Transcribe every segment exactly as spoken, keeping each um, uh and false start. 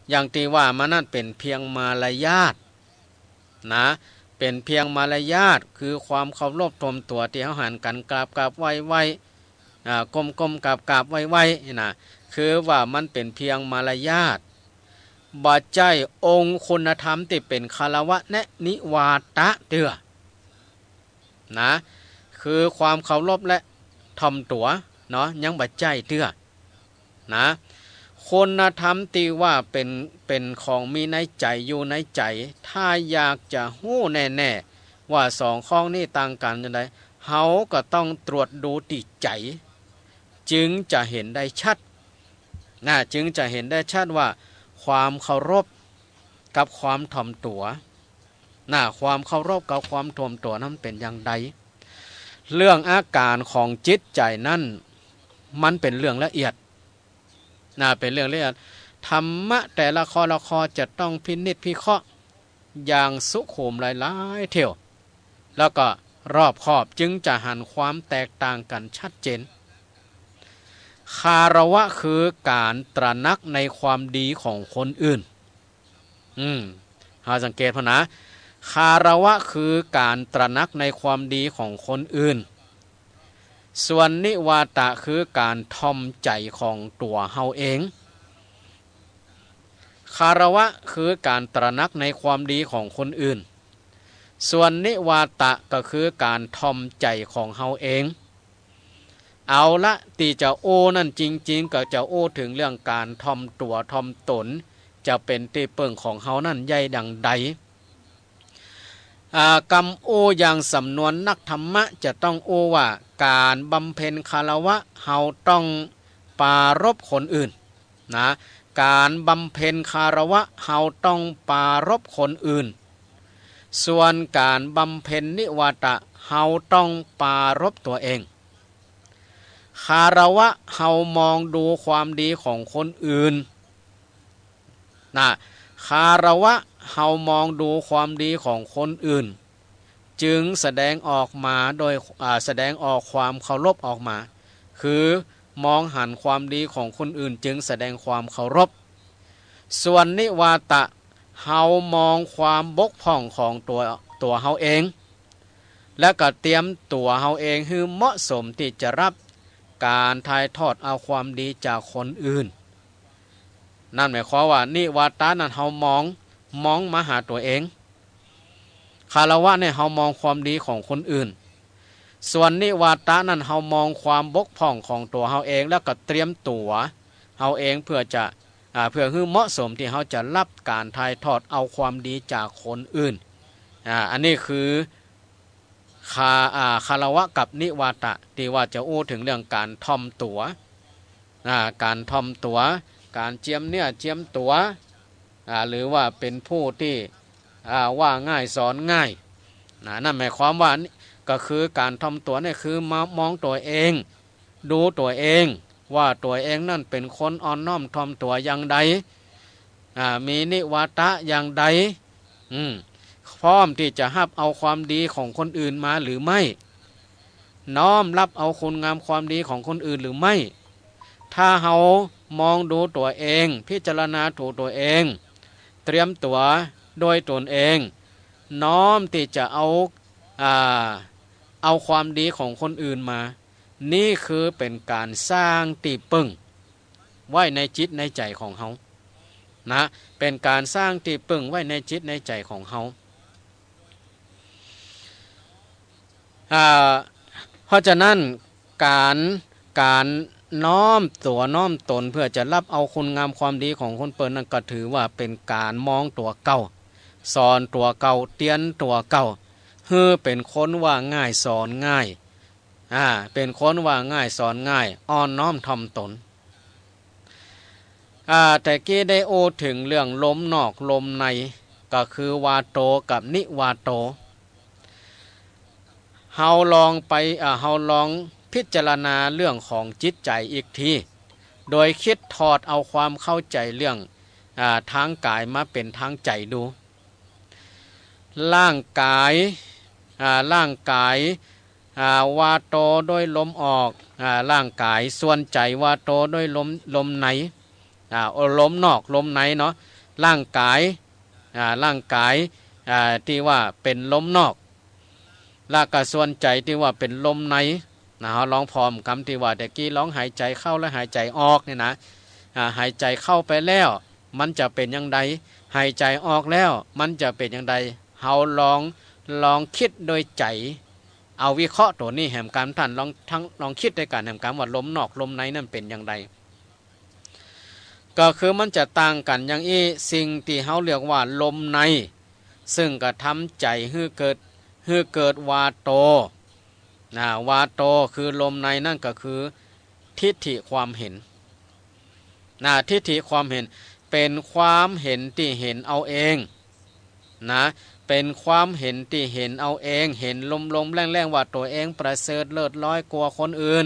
อย่างตี้ว่ามานั้นเป๋นเปียงมารยาทนะ เป๋นเปียงมารยาท คือความเคารพถ่อมตั๋วตี้เฮาหันกั๋นกราบกราบไหว้ไหว้ อ่า ก้มก้มกราบกราบไหว้ไหว้นี่นะ คือว่ามันเป๋นเปียงมารยาท บ่ใจ้องค์คุณธรรมตี้เป๋นคารวะและนิวาตะเตื้อ นะ คือความเคารพและถ่อมตั๋วเนาะ ยังบ่ใจ้เตื้อนะ คุณธรรมตี้ว่าเป๋น เป๋นของมีในใจ๋ อยู่ในใจ๋ ถ้าอยากจะฮู้แน่ๆ ว่าสองข้องนี้ต่างกั๋นจาใด เฮาก็ต้องตรวจดูตี้ใจ๋ จึงจะหันได้ชัดนะ จึงจะหันได้ชัดว่าความเคารพกับความถ่อมตั๋ว นะ ความเคารพกับความถ่อมตั๋วนั้นเป๋นอย่างใด เรื่องอาก๋านของจิตใจ๋นั้น มันเป๋นเรื่องละเอียด นะ เป๋นเรื่องละเอียด ธรรมะแต่ละข้อละข้อจะต้องพินิจพิเคราะห์อย่างสุขุมหลายๆ เที่ยว แล้วก็รอบคอบ จึงจะหันความแตกต่างกั๋นชัดเจน คารวะคือก๋านตระหนักในความดีของคนอื่น อืม เฮาสังเกตพ่องนะ คารวะคือก๋านตระหนักในความดีของคนอื่น ส่วนนิวาตะคือก๋านถ่อมใจ๋ของตั๋วเฮาเอง คารวะคือก๋านตระหนักในความดีของคนอื่น ส่วนนิวาตะก็คือก๋านถ่อมใจ๋ของเฮาเอง เอาละ ตี้จะอู้นั้นจริงๆ ก็จะอู้เถิงเรื่องก๋านถ่อมตั๋วถ่อมต๋น จะเป๋นตี้เปิ้งของเฮานั้นใหญ่ดังใด อ่า กำอู้อย่างสำนวนนักธรรมะจะต้องอู้ว่า ก๋านบำเพ็ญคารวะเฮาต้องปรารภคนอื่น นะ ก๋านบำเพ็ญคารวะเฮาต้องปรารภคนอื่น ส่วนก๋านบำเพ็ญนิวาตะเฮาต้องปรารภตั๋วเอง คารวะเฮามองดูความดีของคนอื่น นะ คารวะเฮามองดูความดีของคนอื่น จึงแสดงออกมาโดย อ่า แสดงออกความเคารพออกมา คือมองหันความดีของคนอื่นจึงแสดงความเคารพ ส่วนนิวาตะ เฮามองความบกพร่องของตั๋ว ตั๋วเฮาเอง และก็เตรียมตั๋วเฮาเองหื้อเหมาะสมตี้จะฮับก๋านถ่ายทอดเอาความดีจากคนอื่น นั่นหมายความว่านิวาตะนั้นเฮามอง มองมาหาตั๋วเอง คารวะเนี่ยเฮามองความดีของคนอื่น ส่วนนิวาตะนั้นเฮามองความบกพร่องของตั๋วเฮาเอง แล้วก็เตรียมตั๋วเฮาเองเพื่อจะ อ่า เพื่อหื้อเหมาะสมตี้เฮาจะฮับก๋านถ่ายทอดเอาความดีจากคนอื่น อ่า อันนี้คือ คา- อ่า คารวะกับนิวาตะ ตี้ว่าจะอู้เถิงเรื่องก๋านถ่อมตั๋ว อ่า ก๋านถ่อมตั๋ว ก๋านเจียมเนื้อเจียมตั๋ว อ่า หรือว่าเป๋นผู้ตี้ อ่า ว่าง่ายสอนง่าย นะ นั่นหมายความว่านี่ก็คือก๋านถ่อมตั๋วเนี่ยคือมามองตั๋วเอง ดูตั๋วเอง ว่าตั๋วเองนั้นเป๋นคนอ่อนน้อมถ่อมตั๋วอย่างใด อ่า มีนิวาตะอย่างใด อืม พร้อมตี้จะฮับเอาความดีของคนอื่นมาหรือไม่ น้อมฮับเอาคุณงามความดีของคนอื่นหรือไม่ ถ้าเฮามองดูตั๋วเอง พิจารณาดูตั๋วเอง เตรียมตั๋วโดยต๋นเอง น้อมตี้จะเอา อ่า เอาความดีของคนอื่นมา นี่คือเป๋นก๋านสร้างตี้เปิ้งไว้ในจิตในใจ๋ของเฮา นะ เป๋นก๋านสร้างตี้เปิ้งไว้ในจิตในใจ๋ของเฮา อ่า เพราะฉะนั้นก๋าน ก๋านน้อมตั๋วน้อมต๋นเพื่อจะฮับเอาคุณงามความดีของคนเปิ้นนั้นก็ถือว่าเป๋นก๋านมองตั๋วเก่า สอนตั๋วเก่า เตือนตั๋วเก่า หื้อเป๋นคนว่าง่ายสอนง่าย อ่า เป๋นคนว่าง่ายสอนง่าย อ่อนน้อมถ่อมต๋น อ่า แต่กี้ได้อู้เถิงเรื่องลมนอกลมใน ก็คือวาโตกับนิวาโต เฮาลองไป อ่า เฮาลองพิจารณาเรื่องของจิตใจ๋อีกที โดยคิดถอดเอาความเข้าใจ๋เรื่อง อ่า ตางก๋ายมาเป๋นตางใจ๋ดู ร่างก๋าย อ่า ร่างก๋าย อ่า วาโตด้วยลมออก อ่า ร่างก๋าย ส่วนใจ๋วาโตด้วยลม ลมใน อ่า ลมนอก ลมในเนาะ ร่างก๋าย อ่า ร่างก๋าย อ่า ตี้ว่าเป๋นลมนอก และก็ส่วนใจ๋ตี้ว่าเป๋นลมใน นะ เฮาลองผ่อมกำตี้ว่าแต่กี้ ลองหายใจ๋เข้าและหายใจ๋ออกนี่นะ อ่า หายใจ๋เข้าไปแล้ว มันจะเป๋นอย่างใด หายใจ๋ออกแล้ว มันจะเป๋นอย่างใด เฮาลอง ลองกึ๊ดโดยใจ๋ เอาวิเคราะห์ตั๋วนี้แหมกำ ต้านลอง ตึงลองกึ๊ดตวยกั๋นแหมกำว่าลมนอกลมในนั้นเป๋นอย่างใด ก็คือมันจะต่างกั๋นอย่างอี้ สิ่งตี้เฮาเรียกว่าลมใน ซึ่งกระทำใจ๋หื้อเกิด หื้อเกิดวาโต นะ วาโตคือลมในนั่นก็คือทิฏฐิความเห็น นะ ทิฏฐิความเห็น เป๋นความเห็นตี้เห็นเอาเอง นะ เป๋นความเห็นตี้เห็นเอาเอง เห็นลมๆแล่งๆ ว่าตั๋วเองประเสริฐเลิศลอยกว่าคนอื่น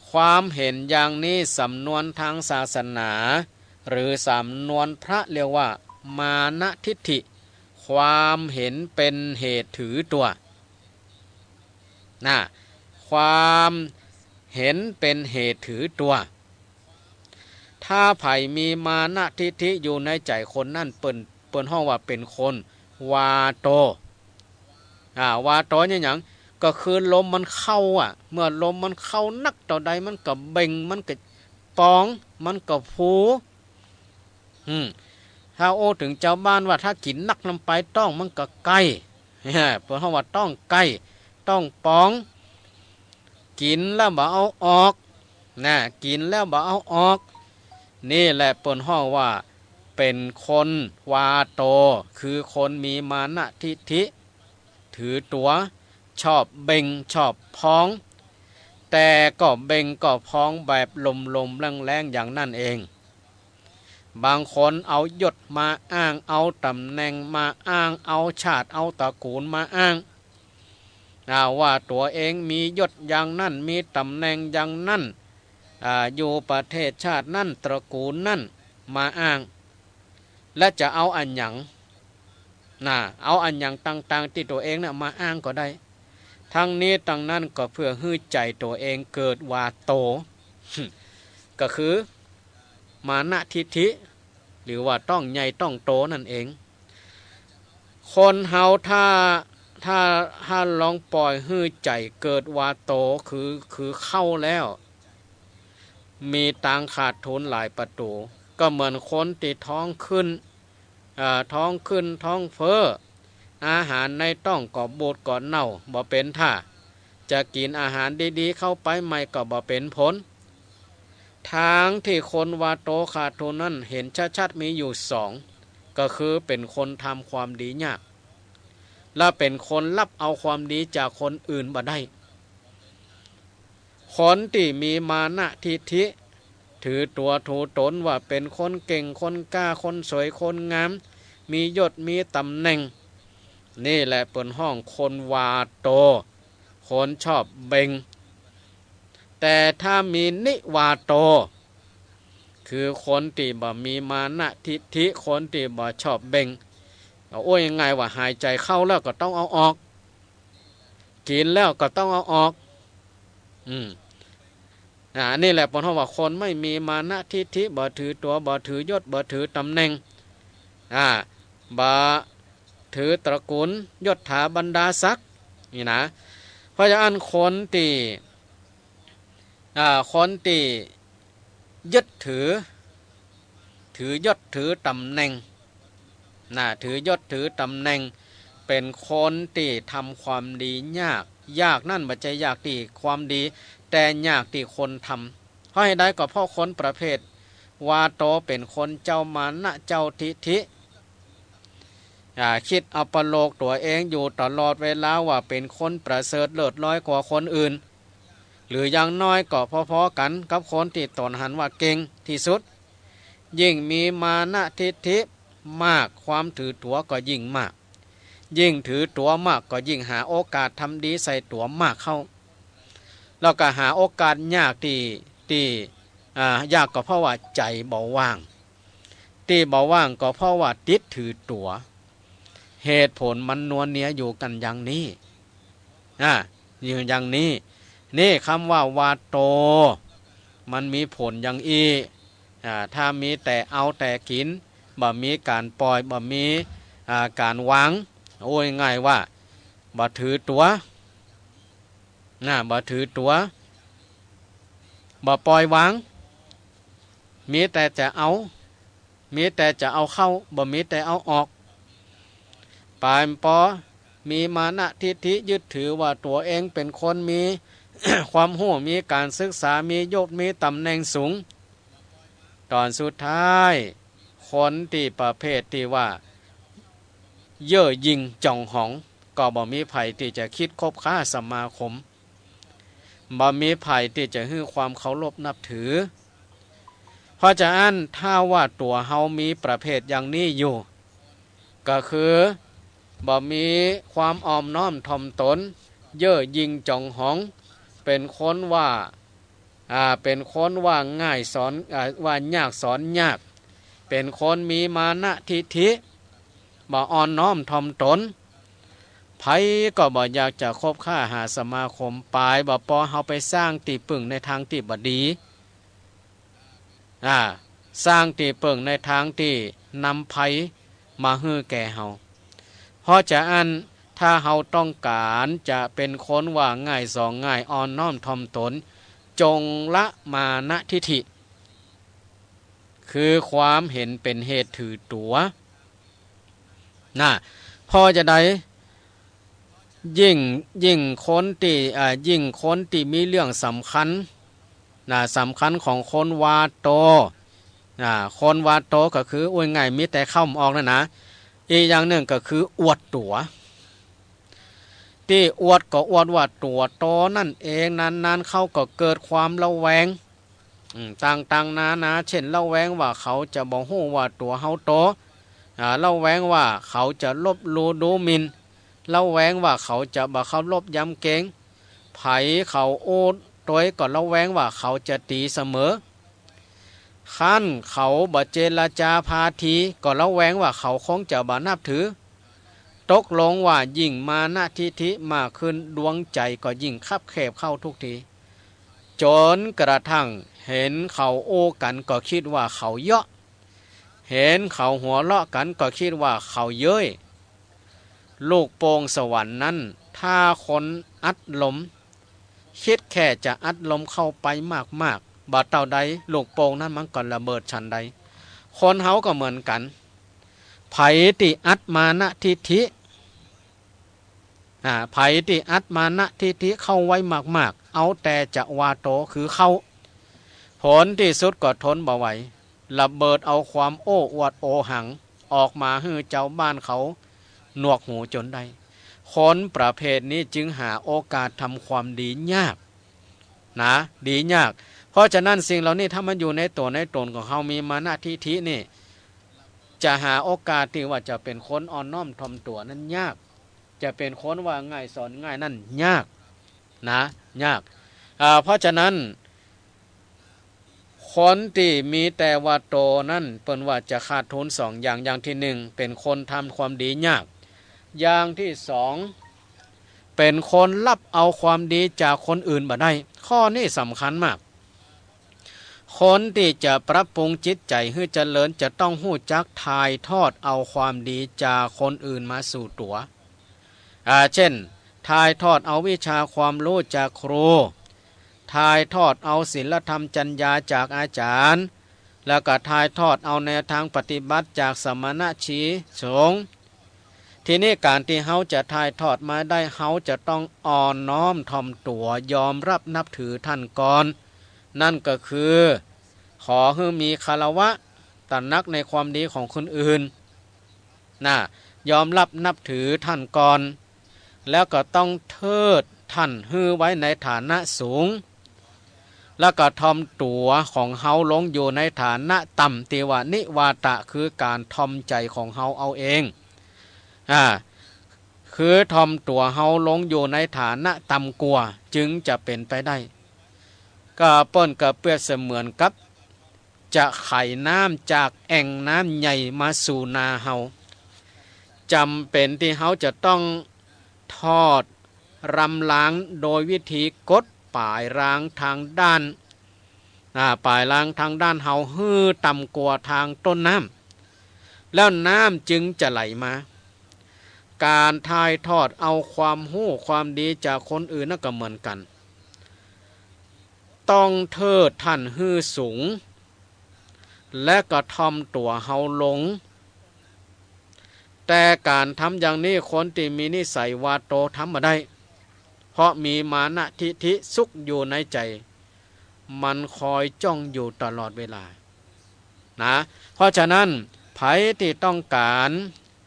ความเห็นอย่างนี้สำนวนทางศาสนา หรือสำนวนพระเรียกว่ามานะทิฏฐิ ความเห็นเป๋นเหตุถือตั๋ว นะ ความเห็นเป๋นเหตุถือตั๋ว ถ้าใผมีมานะทิฏฐิอยู่ในใจ๋คนนั้น เปิ้น เปิ้นฮ้องว่าเป๋นคนวาโต อ่า วาโตเนี่ยหยัง ก็คือลมมันเข้าอะ เมื่อลมมันเข้านักเต้าใด มันก็เบ่ง มันก็ปอง มันก็ฟู อืม ถ้าอู้เถิงจาวบ้านว่าถ้ากิ๋นนักลำไปต๊องมันก็ไก้ เปิ้นฮ้องว่าต๊องไก้ ต๊องปอง กิ๋นแล้วบ่เอาออก นะ กิ๋นแล้วบ่เอาออก นี่แหละเปิ้นฮ้องว่าเป๋นคนวาโต คือคนมีมานะทิฏฐิ ถือตั๋ว ชอบเบ่ง ชอบปอง แต่ก็เบ่งก็ปองแบบลมๆแล้งๆอย่างนั้นเอง บางคนเอายศมาอ้าง เอาต๋ำแหน่งมาอ้าง เอาชาติ เอาตระกูลมาอ้าง อ่า ว่าตั๋วเองมียศอย่างนั้น มีต๋ำแหน่งอย่างนั้น อ่า อยู่ประเทศชาตินั้น ตระกูลนั้น มาอ้าง และจะเอาอะหยัง นะ เอาอะหยังต่างๆตี้ตั๋วเองน่ะมาอ้างก็ได้ ทั้งนี้ทั้งนั้นก็เพื่อหื้อใจ๋ตั๋วเองเกิดวาโต ก็คือมานะทิฏฐิ หรือว่าต๊องใหญ่ต๊องโตนั่นเอง คนเฮาถ้า ถ้า ถ้าลองป่อยหื้อใจ๋เกิดวาโต คือ คือเข้าแล้ว มีตางขาดทุนหลายประตู๋ ก็เหมือนคนตี้ท้องขึ้น เอ่อ ท้องขึ้น ท้องเฟ้อ อาหารในต๊องก็บูดก็เน่า บ่เป๋นท่า จะกิ๋นอาหารดีๆเข้าไปใหม่ก็บ่เป๋นผล ตางตี้คนวาโตขาดทุนนั้นเห็นชัดๆมีอยู่สอง ก็คือเป๋นคนทำความดียาก และเป๋นคนฮับเอาความดีจากคนอื่นบ่ได้ คนตี้มีมานะทิฏฐิ ถือตั๋วถือต๋นว่าเป๋นคนเก่ง คนกล้า คนสวย คนงาม มียศ มีต๋ำแหน่ง นี่แหละเปิ้นฮ้องคนวาโต คนชอบเบ่ง แต่ถ้ามีนิวาโต คือคนตี้บ่มีมานะทิฏฐิ คนตี้บ่ชอบเบ่ง เอาอู้ง่ายๆว่าหายใจ๋เข้าแล้วก็ต้องเอาออก กิ๋นแล้วก็ต้องเอาออก อืม อ่า อันนี้แหละเปิ้นฮ้องว่าคนไม่มีมานะทิฏฐิ บ่ถือตั๋ว บ่ถือยศ บ่ถือต๋ำแหน่ง อ่า บ่ถือตระกูล ยศถาบรรดาศักดิ์ นี่นะ เพราะฉะนั้นคนตี้ อ่า คนตี้ยึดถือ ถือยศถือต๋ำแหน่ง นะ ถือยศถือต๋ำแหน่ง เป๋นคนตี้ทำความดียาก ยากนั้นบ่ใจ้ยากตี้ความดี แต่ยากตี้คนทำ เพราะเหตุใด ก็เพราะคนประเภทวาโตเป๋นคนเจ้ามานะเจ้าทิฏฐิ อ่า กึ๊ดอัปโลกตั๋วเองอยู่ตลอดเวลาว่าเป๋นคนประเสริฐเลิศลอยกว่าคนอื่น หรืออย่างน้อยก็พอๆกั๋นกับคนตี้ต๋นหันว่าเก่งตี้สุด ยิ่งมีมานะทิฏฐิมาก ความถือตั๋วก็ยิ่งมาก ยิ่งถือตั๋วมากก็ยิ่งหาโอกาสทำดีใส่ตั๋วมากเข้า แล้วก็หาโอกาสยากตี้ ตี้ อ่า ยากก็เพราะว่าใจ๋บ่ว่าง ตี้บ่ว่างก็เพราะว่าติดถือตั๋ว เหตุผลมันนัวเนียอยู่กั๋นอย่างนี้ อ่า อยู่อย่างนี้ นี่กำว่าวาโต มันมีผลอย่างอี้ อ่า ถ้ามีแต่เอาแต่กิ๋น บ่มีก๋านป่อย บ่มี อ่า ก๋านวาง โอ้ย ง่ายว่า บ่ถือตั๋ว นะ บ่ถือตั๋ว บ่ป่อยวาง มีแต่จะเอา มีแต่จะเอาเข้า บ่มีแต่เอาออก ป๋ายปอมีมานะทิฐิยึดถือว่าตั๋วเองเป๋นคนมี ความฮู้ มีก๋านศึกษา มียศ มีต๋ำแหน่งสูง ต๋อนสุดท้าย คนตี้ประเภทตี้ว่า เย่อหยิ่งจ๋องหอง ก็บ่มีใผตี้จะกึ๊ดคบค้าสมาคม บ่มีใผตี้จะหื้อความเคารพนับถือ เพราะจะอั้นถ้าว่าตั๋วเฮามีประเภทอย่างนี้อยู่ ก็คือ บ่มีความอ่อนน้อมถ่อมต๋น เย่อหยิ่งจ๋องหอง เป๋นคนว่า อ่า เป๋นคนว่าง่ายสอน อ่า ว่ายากสอนยาก เป๋นคนมีมานะทิฐิ บ่อ่อนน้อมถ่อมต๋น ใผก็บ่อยากจะคบค้าหาสมาคม ป๋ายบ่ปอเฮาไปสร้างตี้ปึ้งในตางตี้บ่ดี อ่า สร้างตี้ปึ้งในตางตี้นำภัยมาหื้อแก่เฮา เพราะจะอั้นถ้าเฮาต้องก๋านจะเป๋นคนว่าง่ายสอนง่าย อ่อนน้อมถ่อมต๋น จงละมานะทิฐิ คือความเห็นเป๋นเหตุถือตั๋ว นะ เพราะจะใด ยิ่ง ยิ่งคนตี้ อ่า ยิ่งคนตี้มีเรื่องสำคัญ นะ สำคัญของคนว่าโต นะ คนว่าโตก็คือ อู้ยง่าย มีแต่เข้าบ่ออกนั่นนะ อีกอย่างนึ่งก็คืออวดตั๋ว ตี้อวดก็อวดว่าตั๋วโตนั่นเอง นานๆ เข้าก็เกิดความระแวง อืม ต่างๆ นานา เจ้น ระแวงว่าเขาจะบ่ฮู้ว่าตั๋วเฮาโต อ่า ระแวงว่าเขาจะลบหลู่ดูหมิ่น ระแวงว่าเขาจะบ่เคารพยำเกรง ใผเขาอู้ตวยก็ระแวงว่าเขาจะตี๋เสมอ คันเขาบ่เจรจาพาทีก็ระแวงว่าเขาคงจะบ่นับถือ ตกลงว่ายิ่งมานะทิฐิมากขึ้น ดวงใจ๋ก็ยิ่งคับแคบเข้าทุกที จ๋นกระทั่งเห็นเขาอู้กั๋นก็กึ๊ดว่าเขาเยาะ เห็นเขาหัวเราะกั๋นก็กึ๊ดว่าเขาเย้ย ลูกโป่งสวรรค์นั้น ถ้าคนอัดลม กึ๊ดแค่จะอัดลมเข้าไปมากๆ บ่เต้าใด ลูกโป่งนั้นมันก็ระเบิดฉันใด คนเฮาก็เหมือนกั๋น ใผตี้อัดมานะทิฐิ อ่า ใผตี้อัดมานะทิฐิเข้าไว้มากๆ เอาแต่จะว่าโตคือเขา ผลตี้สุดก็ทนบ่ไหว ระเบิดเอาความโอ้อวดโอหัง ออกมาหื้อจาวบ้านเขาหนวกหูจ๋นได้ คนประเภทนี้จึงหาโอกาสทำความดียาก นะ ดียาก เพราะฉะนั้นสิ่งเหล่านี้ถ้ามันอยู่ในตั๋วในต๋นของเฮา มีมานะทิฐินี่ จะหาโอกาสตี้ว่าจะเป๋นคนอ่อนน้อมถ่อมตั๋วนั้นยาก จะเป๋นคนว่าง่ายสอนง่ายนั้นยาก นะ ยาก อ่า เพราะฉะนั้น คนตี้มีแต่ว่าโตนั้น เปิ้นว่าจะขาดทุนสองอย่าง อย่างตี้นึ่ง เป๋นคนทำความดียาก อย่างตี้สอง เป๋นคนฮับเอาความดีจากคนอื่นบ่ได้ ข้อนี้สำคัญมาก คนตี้จะปรับปรุงจิตใจ๋หื้อเจริญ จะต้องฮู้จักถ่ายทอดเอาความดีจากคนอื่นมาสู่ตั๋ว อ่า เจ้น ถ่ายทอดเอาวิชาความฮู้จากครู ถ่ายทอดเอาศีลธรรมจัญญาจากอาจ๋ารย์ แล้วก็ถ่ายทอดเอาแนวตางปฏิบัติจากสมณะชีสงฆ์ ทีนี้ก๋านตี้เฮาจะถ่ายทอดมาได้ เฮาจะต้องอ่อนน้อมถ่อมตั๋วยอมฮับนับถือต้านก่อน นั่นก็คือ ขอหื้อมีคารวะ ตระหนักในความดีของคนอื่น นะ ยอมฮับนับถือต้านก่อน แล้วก็ต้องเทิดต้านหื้อไว้ในฐานะสูง แล้วก็ถ่อมตั๋วของเฮาลงอยู่ในฐานะต่ำ ตี้ว่านิวาตะ คือก๋านถ่อมใจ๋ของเฮาเอาเอง อ่า คือถ่อมตั๋วเฮาลงอยู่ในฐานะต่ำกว่า จึงจะเป๋นไปได้ ก็เปิ้นก็เปรียบเสมือนกับ จะไขน้ำจากแอ่งน้ำใหญ่มาสู่นาเฮา จ๋ำเป๋นตี้เฮาจะต้องถอดรำรางโดยวิธีกดป๋ายรางตางด้าน อ่า ป๋ายรางตางด้านเฮาหื้อต่ำกว่าตางต้นน้ แล้วน้ำจึงจะไหลมา ก๋านถ่ายทอดเอาความฮู้ความดีจากคนอื่นนั้นก็เหมือนกั๋น ต้องเทิดต้านหื้อสูง และก็ถ่อมตั๋วเฮาลง แต่ก๋านทำอย่างนี้คนตี้มีนิสัยวาโตทำบ่ได้ เพราะมีมานะทิฐิซุกอยู่ในใจ๋ มันคอยจ้องอยู่ตลอดเวลา นะ เพราะฉะนั้นใผตี้ต้องก๋าน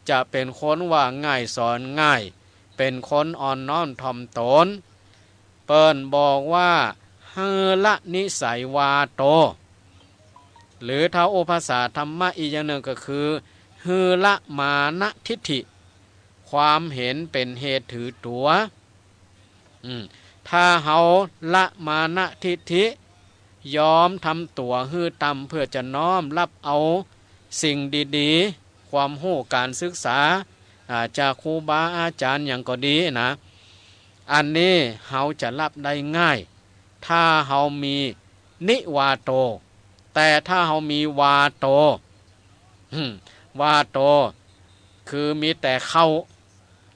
จะเป๋นคนว่าง่ายสอนง่าย เป๋นคนอ่อนน้อมถ่อมตน เปิ้นบอกว่าหื้อละนิสัยวาโต หรือถ้าอู้ภาษาธรรมะอีกอย่างนึ่งก็คือ หื้อละมานะทิฐิ ความเห็นเป๋นเหตุถือตั๋ว อืม ถ้าเฮาละมานะทิฐิ ยอมถ่อมตั๋วหื้อต่ำเพื่อจะน้อมรับเอาสิ่งดีๆ ความฮู้ก๋านศึกษา อ่า จากครูบาอาจ๋ารย์หยังก็ดีนะ อันนี้เฮาจะรับได้ง่าย ถ้าเฮามีนิวาโต แต่ถ้าเฮามีวาโต อืม วาโต คือมีแต่เข้า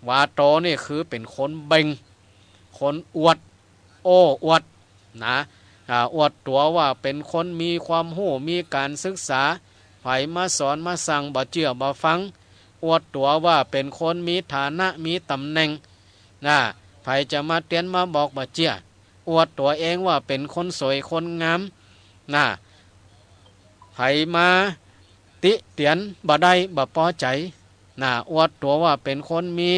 วาโตนี่คือเป๋นคนเบ่ง คนอวด โอ้อวด นะ อ่า อวดตั๋วว่าเป๋นคนมีความฮู้ มีก๋านศึกษา ใผมาสอนมาสั่งบ่เจื้อบ่ฟัง อวดตั๋วว่าเป๋นคนมีฐานะ มีต๋ำแหน่ง นะ ใผจะมาเตียนมาบอกบ่เจื้อ อวดตั๋วเองว่าเป๋นคนสวยคนงาม นะ ใผมาติเตียนบ่ได้ บ่ปอใจ๋ นะ อวดตั๋วว่าเป๋นคนมี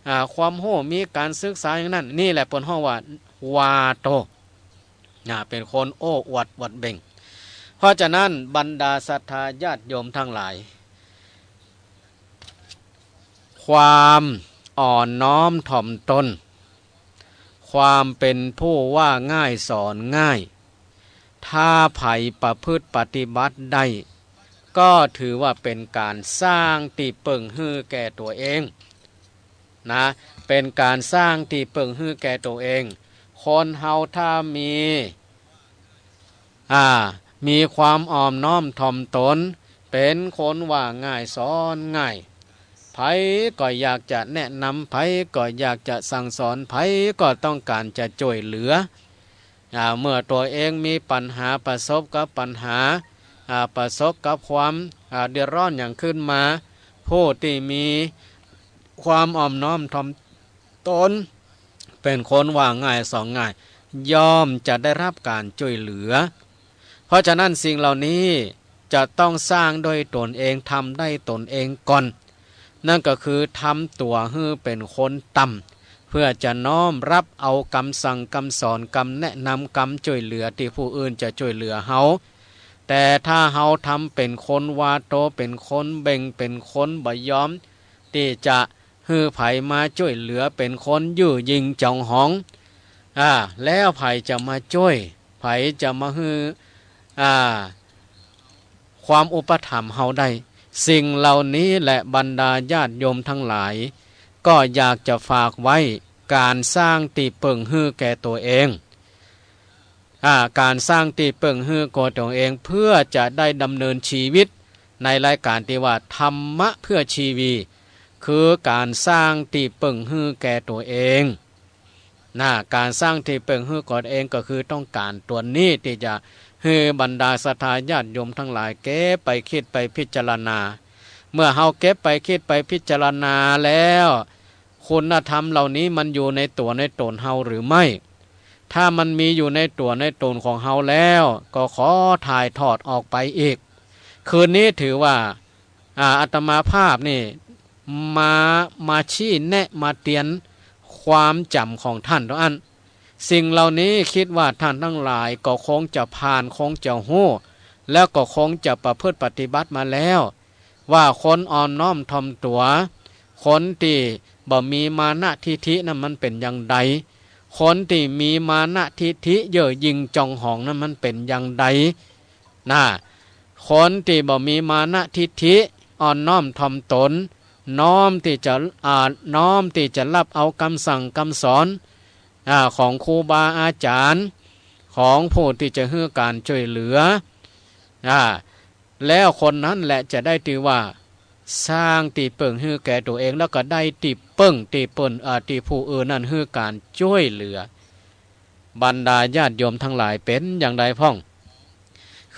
อ่า ความฮู้ มีก๋านศึกษาอย่างนั้น นี่แหละเปิ้นฮ้องว่าวาโต นะ เป๋นคนโอ้อวด อวดเบ่ง เพราะฉะนั้นบรรดาศรัทธาญาติโยมตังหลาย ความอ่อนน้อมถ่อมตน ความเป๋นผู้ว่าง่ายสอนง่าย ถ้าใผประพฤติปฏิบัติได้ ก็ถือว่าเป๋นก๋านสร้างตี้เปิ่งหื้อแก่ตั๋วเอง นะ เป๋นก๋านสร้างตี้เปิ่งหื้อแก่ตั๋วเอง คนเฮาถ้ามี อ่า มีความอ่อนน้อมถ่อมตน เป๋นคนว่าง่ายสอนง่าย ใผก็อยากจะแนะนำ ใผก็อยากจะสั่งสอน ใผก็ต้องก๋านจะจ้วยเหลือ อ่า เมื่อตั๋วเองมีปัญหา ประสบกับปัญหา อ่า ประสบกับความ อ่า เดือดร้อนหยังขึ้นมา ผู้ตี้มีความอ่อนน้อมถ่อมตน เป๋นคนว่าง่ายสอนง่าย ย่อมจะได้รับก๋านจ้วยเหลือ เพราะฉะนั้นสิ่งเหล่านี้จะต้องสร้างด้วยตนเอง ทำได้ตนเองก่อน นั่นก็คือทำตั๋วหื้อเป๋นคนต่ำ เพื่อจะน้อมรับเอากำสั่งกำสอน กำแนะนำ กำจ้วยเหลือตี้ผู้อื่นจะจ้วยเหลือเฮา แต่ถ้าเฮาทำเป๋นคนวาโต เป๋นคนเบ่ง เป๋นคนบ่ยอมตี้จะหื้อใผมาจ้วยเหลือ เป๋นคนยื้อยิงจ๋องหอง อ่า แล้วใผจะมาจ้วย ใผจะมาหื้อ อ่า ความอุปถัมภ์เฮาได้ สิ่งเหล่านี้แหละบรรดาญาติโยมตังหลาย ก็อยากจะฝากไว้ ก๋านสร้างตี้เปิ่งหื้อแก่ตั๋วเอง อ่า ก๋านสร้างตี้เปิ่งหื้อแก่ตั๋วเอง เพื่อจะได้ดำเนินชีวิตในรายก๋านตี้ว่าธรรมะเพื่อชีวี คือก๋านสร้างตี้เปิ่งหื้อแก่ตั๋วเอง นะ ก๋านสร้างตี้เปิ่งหื้อแก่ตั๋วเองก็คือต้องก๋านตั๋วนี้ตี้จะหื้อบรรดาศรัทธาญาติโยมตังหลายเก็บไปกึ๊ดไปพิจารณา เมื่อเฮาเก็บไปกึ๊ดไปพิจารณาแล้ว คุณธรรมเหล่านี้มันอยู่ในตั๋วในต๋นเฮาหรือไม่ ถ้ามันมีอยู่ในตั๋วในต๋นของเฮาแล้ว ก็ขอถ่ายทอดออกไปอีก คืนนี้ถือว่า อ่า อาตมาภาพนี่มา มาชี้แนะมาเตียนความจ๋ำของต้านเต้าอั้น สิ่งเหล่านี้กึ๊ดว่าต้านตังหลายก็คงจะผ่าน คงจะฮู้ แล้วก็คงจะประพฤติปฏิบัติมาแล้ว ว่าคนอ่อนน้อมถ่อมตั๋ว คนตี้บ่มีมานะทิฐินั้นมันเป๋นอย่างใด คนตี้มีมานะทิฐิเย่อหยิ่งจ๋องหองนั้นมันเป๋นอย่างใด นะ คนตี้บ่มีมานะทิฐิ อ่อนน้อมถ่อมตน น้อมตี้จะ อ่า น้อมตี้จะรับเอากำสั่งกำสอน อ่า ของครูบาอาจ๋ารย์ ของผู้ตี้จะหื้อก๋านจ้วยเหลือ อ่า แล้วคนนั้นแหละจะได้จื้อว่า สร้างตี้เปิ้งหื้อแก่ตั๋วเอง แล้วก็ได้ตี้เปิ้งตี้เปิ้น เอ่อ ตี้ผู้อื่นนั้นหื้อก๋านจ้วยเหลือ บรรดาญาติโยมตังหลายเป๋นอย่างใดพ่อง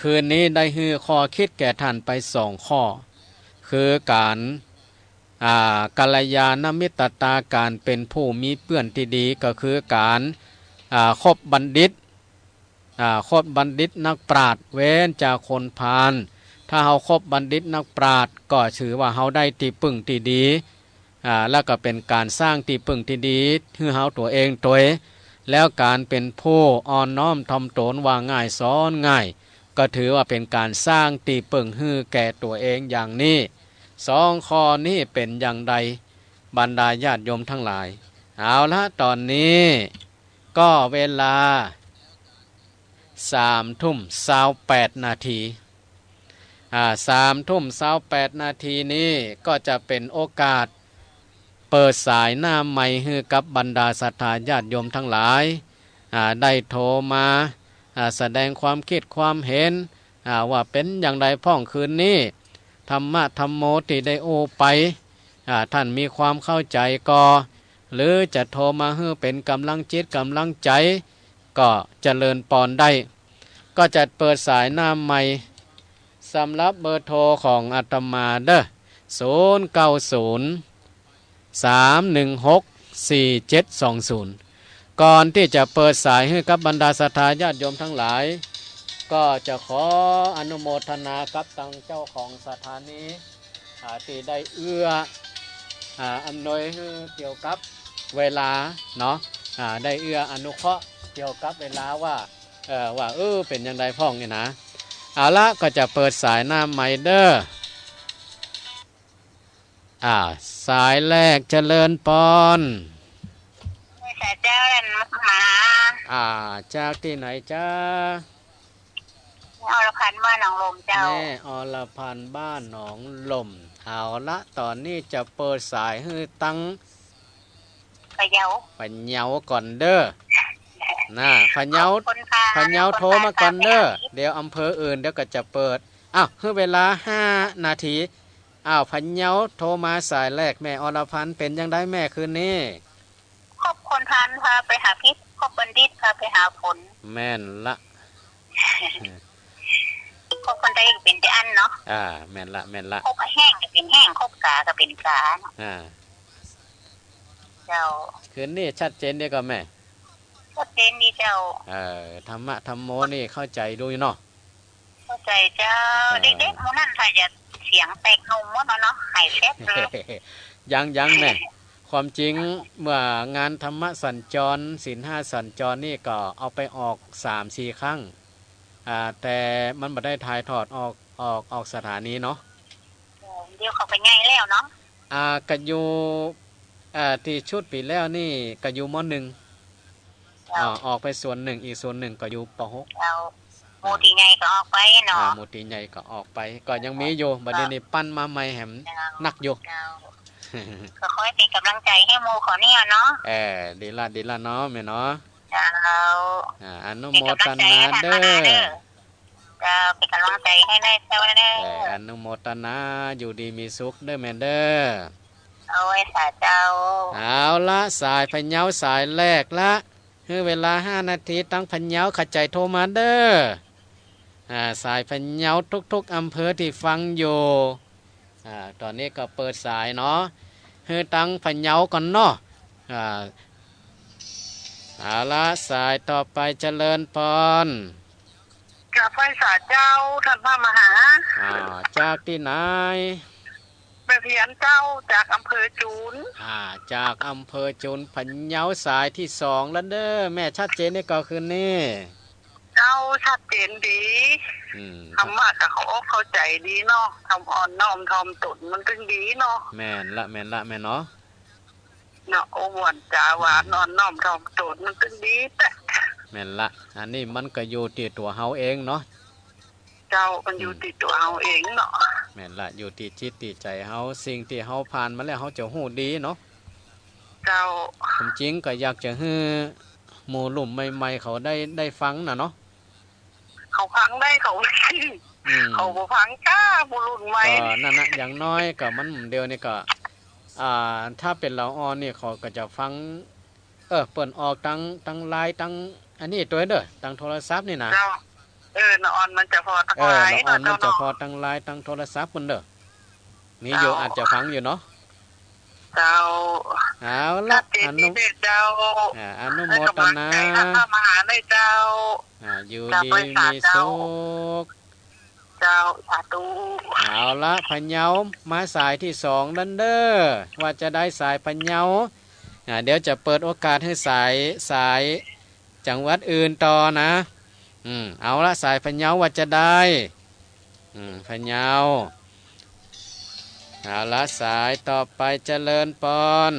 คืนนี้ได้หื้อข้อคิดแก่ท่านไปสองข้อ คือก๋าน อ่า กัลยาณมิตรตา ก๋านเป๋นผู้มีเปื้อนตี้ดี ก็คือก๋าน อ่า คบบัณฑิต อ่า คบบัณฑิตนักปราชญ์ เว้นจากคนพาล ถ้าเฮาคบบัณฑิตนักปราชญ์ ก็ถือว่าเฮาได้ตี้เปิ้งตี้ดี อ่า แล้วก็เป๋นก๋านสร้างตี้เปิ้งตี้ดีหื้อเฮาตั๋วเองตวย แล้วก๋านเป๋นผู้อ่อนน้อมถ่อมตน ว่าง่ายสอนง่าย ก็ถือว่าเป๋นก๋านสร้างตี้เปิ้งหื้อแก่ตั๋วเองอย่างนี้ สองข้อนี้เป๋นอย่างใด บรรดาญาติโยมตังหลาย เอาละ ต๋อนนี้ก็เวลา สามทุ่มซาวแปดนาที อ่า สามทุ่มซาวแปดนาทีนี้ก็จะเป๋นโอกาสเปิดสายหน้าไมค์หื้อกับบรรดาศรัทธาญาติโยมตังหลาย อ่า ได้โทรมา อ่า แสดงความคิดความเห็น อ่า ว่าเป๋นอย่างใดพ่องคืนนี้ ธรรมะธัมโมตี้ได้อู้ไป อ่า ท่านมีความเข้าใจ๋ก่อ หรือจะโทรมาหื้อเป๋นก๋ำลังจิตก๋ำลังใจ๋ ก็เจริญปอนได้ ก็จะเปิดสายหน้าไมค์ สำหรับเบอร์โทรของอาตมาเด้อ ศูนย์เก้าศูนย์ สามหนึ่งหก สี่เจ็ดสองศูนย์ ก่อนตี้จะเปิดสายหื้อกับบรรดาศรัทธาญาติโยมตังหลาย ก็จะขออนุโมทนากับตังเจ้าของสถานี อ่า ตี้ได้เอื้อ อ่า อำนวยหื้อเกี่ยวกับเวลาเนาะ อ่า ได้เอื้ออนุเคราะห์เกี่ยวกับเวลาว่า เอ่อ ว่า เออ เป๋นอย่างใดพ่องนี่นะ เอาละ ก็จะเปิดสายหน้าไมค์เด้อ อ่า สายแรกเจริญปอน สาเจ้า อันมาหา อ่า จากตี้ไหนจ๊ะ แม่อรพันธ์บ้านหนองลมเจ้า แม่อรพันธ์บ้านหนองลม เอาละ ต๋อนนี้จะเปิดสายหื้อตัง พะเยา พะเยาก่อนเด้อ นะ พะเยา ขอบคุณค่ะ พะเยาโทรมาก่อนเด้อ ขอบคุณค่ะ เดี๋ยวอำเภออื่นเดี๋ยวก็จะเปิด อ้าว หื้อเวลาห้านาที อ้าว พะเยาโทรมาสายแรก แม่อรพันธ์ เป๋นอย่างใดแม่คืนนี้ คบคนพาลพาไปหาพิษ คบบัณฑิตพาไปหาผล แม่นละ คบคนใดก็เป๋นแต่อั้นเนาะ อ่า แม่นละ แม่นละ คบแห้งก็เป๋นแห้ง คบก๋าก็เป๋นก๋าเนาะ อ่า เจ้า คืนนี้ชัดเจนดีก่อแม่ ชัดเจนดีเจ้า เออ ธรรมะธัมโมนี่เข้าใจ๋ดูอยู่เนาะ เข้าใจ๋เจ้า เออ เด็กๆ หมู่นั้นถ้าจะเสียงแตกหนุ่มหมดแล้วเนาะ หายแซบเลย ยัง ยังแม่ ความจริงเมื่องานธรรมะสัญจร ศีลห้าสัญจรนี่ก็เอาไปออกสามสี่ครั้ง อ่า แต่มันบ่ได้ถ่ายทอดออก ออก ออกสถานีเนาะ เดี๋ยวเขาก็ใหญ่แล้วเนาะ อ่า ก็อยู่ อ่า ตี้ชุดปี๋แล้วนี่ก็อยู่ ม.หนึ่ง เจ้า อ่า ออกไปส่วนนึ่ง อีกส่วนนึ่งก็อยู่ ป.หก เจ้า หมู่ตี้ใหญ่ก็ออกไปเนาะ อ่า หมู่ตี้ใหญ่ก็ออกไป ก็ยังมีอยู่ บัดนี้นี่ปั้นมาใหม่แหม เจ้า นักอยู่ เจ้า ก็ขอหื้อเป๋นก๋ำลังใจ๋หื้อหมู่เขาเนี่ยเนาะ เออ ดีละ ดีละเนาะแม่เนาะ เจ้า อ่า อนุโมทนาเด้อ เป๋นก๋ำลังใจ๋หื้อท่านมานาเด้อ เจ้า เป๋นก๋ำลังใจ๋หื้อแน่เจ้าเด้อ เออ อนุโมทนา อยู่ดีมีสุขเด้อแม่เด้อ โอ้ย สาเจ้า เอาละ สายพะเยาสายแรกละ หื้อเวลาห้านาที ตังพะเยาขะใจ๋โทรมาเด้อ อ่า สายพะเยาทุกๆ อำเภอตี้ฟังอยู่ อ่า ต๋อนนี้ก็เปิดสายเนาะ หื้อตังพะเยาก่อนเนาะ อ่า เอาละ สายต่อไปเจริญปอน กราบไหว้สาเจ้า ท่านพระมหา อ่า จากตี้ไหน แม่เพียรเจ้า จากอำเภอจูน อ่า จากอำเภอจูน พะเยาสายตี้สองละเด้อ แม่ชัดเจนดีก่อคืนนี้ เจ้า ชัดเจนดี อืม ธรรมะก็เข้าอกเข้าใจ๋ดีเนาะ ธรรมะอ่อนน้อมถ่อมตนมันตึงดีเนาะ แม่นละ แม่นละ แม่เนาะ เนาะ โอ้ หวานจ๋าหวาน อืม อ่อนน้อมถ่อมตนมันตึงดีแต๊ แม่นละ อันนี้มันก็อยู่ตี้ตั๋วเฮาเองเนาะ เจ้า มันอยู่ อืม ตี้ตั๋วเฮาเองเนาะ แม่นละ อยู่ตี้จิตตี้ใจ๋เฮา สิ่งตี้เฮาผ่านมาแล้วเฮาจะฮู้ดีเนาะ เจ้า ความจริงก็อยากจะหื้อหมู่รุ่นใหม่ๆ เขาได้ ได้ฟังน่ะเนาะ เขาฟังได้ เขา อืม เขาบ่ฟังก้า ผู้รุ่นใหม่ ก็นั่นนะ อย่างน้อยก็มันเดี๋ยวนี้ก็ อ่า ถ้าเป๋นลาวอ่อนนี่เขาก็จะฟัง เออ เปิ้นออกตัง ตังไลน์ ตังอันนี้ตวยเน่อ ตังโทรศัพท์นี่นะ เจ้า เออ ลาวอ่อนมันจะผ่อตัง เออ ไลน์ ลาวอ่อนมันจะ เนาะ เจ้าเนาะ ผ่อตังไลน์ ตังโทรศัพท์ปุ้นเน่อ มีอยู่ เจ้า อาจจะฟังอยู่เนาะ เจ้า เอาละ ชัดเจน อนุ ดีเด้อเจ้า อ่า อนุโมทนา ให้กำลังใจ๋ท่านพระมหาด้วยเจ้า อ่า อยู่ดีมีสุข กราบไหว้สาเจ้า เจ้า สาธุ เอาละ พะเยา มาสายตี้สองแล้วเน่อ ว่าจะใดสายพะเยา อ่า เดี๋ยวจะเปิดโอกาสหื้อสาย สายจังหวัดอื่นต่อนะ อืม เอาละ สายพะเยาว่าจะใด อืม พะเยา เอาละ สายต่อไป เจริญปอน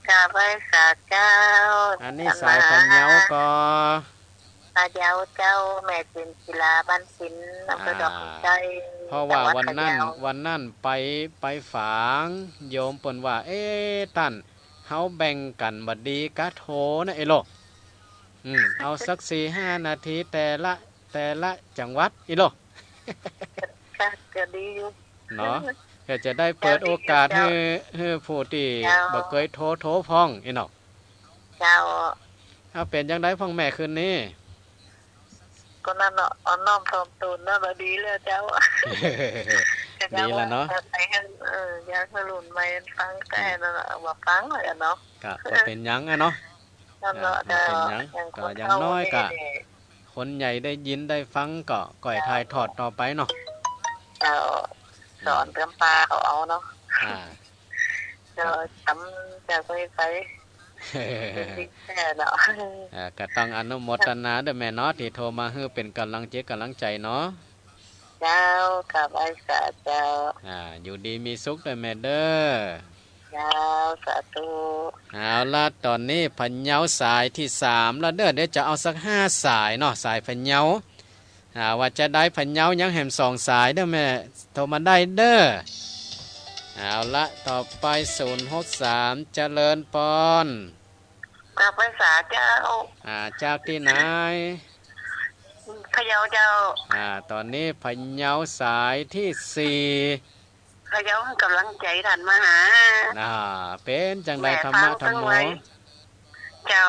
กราบไหว้สาเจ้า อันนี้สายพะเยาก่อ พะเยาเจ้า แม่จิ๋นจิลา บ้านสิน อำเภอดอกคำใต้ อ่า เพราะว่า จังหวัด วันนั้น พะเยา วันนั้นไป ไปฝาง โยมเปิ้นว่า เอ๊ะ ต้าน เฮาแบ่งกั๋นบ่ดีกาโทรนะเอโล อืม เอาสักสี่ห้านาทีแต่ละ แต่ละจังหวัดเอโล ค่ะ ก็ดีอยู่ เนาะ ก็จะได้เปิดโอกาสหื้อ หื้อผู้ตี้ เจ้า บ่เกยโทร โทรพ่องเอเนาะ เจ้า เอา เป๋นจังใดพ่องแม่คืนนี้ ก็นั่นเนาะ อ่อนน้อมถ่อมตนเนาะ ก็ดีแล้วเจ้า ดีแล้วเนาะ เออ อยากหื้อรุ่นใหม่ฟังแต่นั่นเนาะ เอามาฟังแล้วกั๋นเนาะ ก็บ่เป๋นหยังอะเนาะ นั่นเนาะ อ่า บ่เป๋นหยัง เจ้า อย่าง ก็ คน อย่างน้อยก็ เฒ่านี่ คนใหญ่ได้ยินได้ฟังก็ก้อย เจ้า ถ่ายทอดต่อไปเนาะ เจ้า อืม สอนเติมปลาเขาเอาเนาะ อ่า เจ้า จำจากไปไป แท้เนาะ อ่า ก็ต้องอนุโมทนาเน่อแม่เนาะ ตี้โทรมาหื้อเป๋นก๋ำลังจิตก๋ำลังใจ๋เนาะ เจ้า กราบไหว้สาเจ้า อ่า อยู่ดีมีสุขเน่อแม่เน่อ เจ้า สาธุ เอาละ ต๋อนนี้พะเยาสายตี้สามแล้วเน่อ เดี๋ยวจะเอาสักห้าสายเนาะ สายพะเยา อ่า ว่าจะใดพะเยายังแหมสองสายเน่อแม่ โทรมาได้เน่อ เอาละ ต่อไป ศูนย์หกสาม เจริญปอน กราบไหว้สาเจ้า อ่า จากตี้ไหน พะเยาเจ้า อ่า ต๋อนนี้พะเยาสายตี้สี่ พะเยาหื้อก๋ำลังใจ๋ต้านมหา อ่า เป๋นจังใดธรรมะธรรมโม เจ้า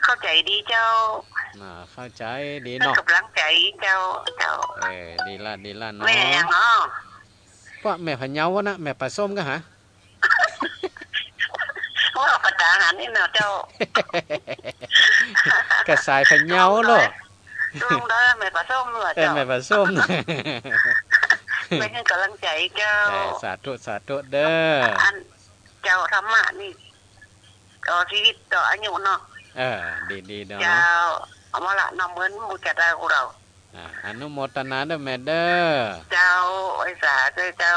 เข้าใจ๋ดีเจ้า อ่า เข้าใจ๋ดีเนาะ หื้อก๋ำลังใจ๋เจ้า เจ้า เออ ดีละ ดีละเนาะ แม่หยังเนาะ ว่าแม่พะเยานะ แม่ปลาส้มก็หา ว่าปะตาหานี่เนาะเจ้า ก็สายพะเยาเนาะ ลุงเด้อ แม่ปลาส้มเนาะ เออ เจ้า แม่ปลาส้ม แม่หื้อก๋ำลังใจ๋เจ้า เออ สาธุ สาธุเน่อ อัน เจ้า ธรรมะนี่ ต่อจีวิตต่ออายุเนาะ เออ ดีๆ เนาะ เจ้า เอามาละ น้ำเงินมูจะได้กูเรา อ่า อนุโมทนาเน่อแม่เน่อ เจ้า ไหว้สาเจ้า เจ้า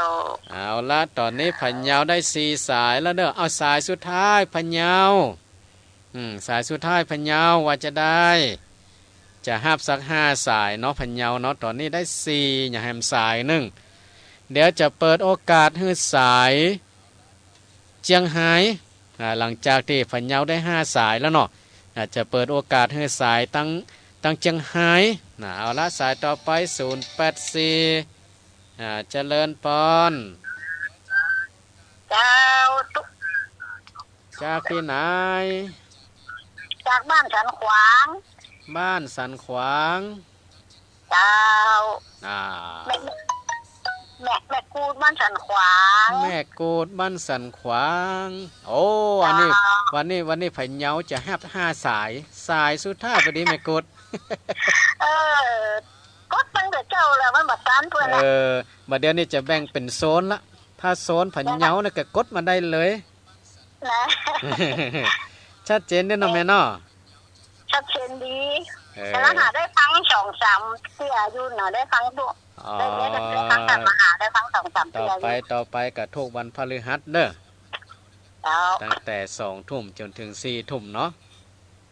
เอาละ ต๋อนนี้พะเยาได้สี่สายแล้วเน่อ เอาสายสุดท้ายพะเยา อืม สายสุดท้ายพะเยาว่าจะใด จะฮับสักห้าสายเนาะพะเยาเนาะ ต๋อนนี้ได้สี่ ยังแหมสายนึ่ง เดี๋ยวจะเปิดโอกาสหื้อสาย เจียงฮาย อ่า หลังจากตี้พะเยาได้ห้าสายแล้วเนาะ อ่า จะเปิดโอกาสหื้อสายตัง ตังเจียงฮาย นะ เอาละ สายต่อไป ศูนย์แปดสี่ อ่า เจริญปอน เจ้า จากตี้ไหน จากบ้านสันขวาง บ้านสันขวาง เจ้า อ่า แม่ แม่ แม่กูดบ้านสันขวาง แม่กูดบ้านสันขวาง โอ้ อันนี้ เจ้า วันนี้ วันนี้พะเยาจะฮับห้าสาย สายสุดท้ายปะดีแม่กูด เออ กดตั้งแต่เจ๊าแล้ว มันบ่ตันเปิ้นละ เออ บ่าเดี๋ยวนี้จะแบ่งเป๋นโซนละ ถ้าโซนพะเยาเนี่ยก็กดมาได้เลย นะ ชัดเจนเด้อเนาะแม่เนาะ ชัดเจนดี เออ แต่ละหาได้ฟังสองสามเตื้ออยู่นะ ได้ฟังทุก อ๋อ ได้ ได้ ได้ฟังต๋ามมหา ได้ฟังสองสามเตื้ออยู่ ต่อไป ต่อไปก็ทุกวันพฤหัสเด้อ เจ้า ตั้งแต่สองทุ่มจ๋นเถิงสี่ทุ่มเนาะ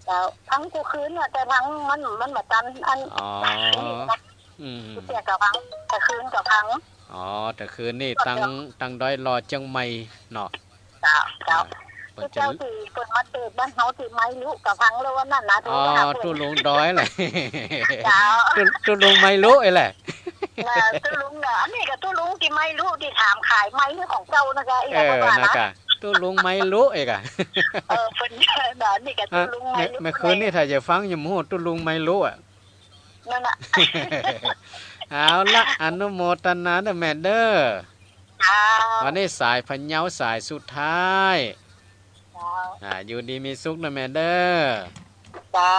เจ้า ฟังกู้คืนน่ะ แต่ฟังมัน มันบ่ตันอัน อ๋อ อืม เตื้อก็ฟัง แต่คืนก็ฟัง อ๋อ แต่คืนนี่ ตัง ตังดอยหล่อเจียงใหม่เนาะ เจ้า เจ้า อ่า เปิ้นจะ เจ้าตี้เปิ้นมาเทศน์บ้านเฮาตี้ไม้ลุ ก็ฟังแล้วว่านั้นนะ โทร อ๋อ หาเปิ้น ตุ๊ลุงดอยแหละ เจ้า ตุ๊ ตุ๊ลุงไม้ลุเอ้ยแหละ น่ะ ตุ๊ลุงน่ะ อันนี้ก็ตุ๊ลุงตี้ไม้ลุตี้ถามขายไม้ของเจ้านะกะ เออ อีหยังว่านะ นะกะ ตุ๊ลุงไม้ลุเอ้ยกะ เออ เปิ้นน่ะ อันนี้ก็ตุ๊ลุงไม้ลุ อ่ะ เมื่อ เมื่อคืนนี่ถ้าจะฟังยังบ่ฮู้ตุ๊ลุงไม้ลุอะ นั่นน่ะ เอาละ อนุโมทนาเด้อแม่เด้อ เจ้า วันนี้สายพะเยาสายสุดท้าย เจ้า อ่า อยู่ดีมีสุขนะแม่เด้อ เจ้า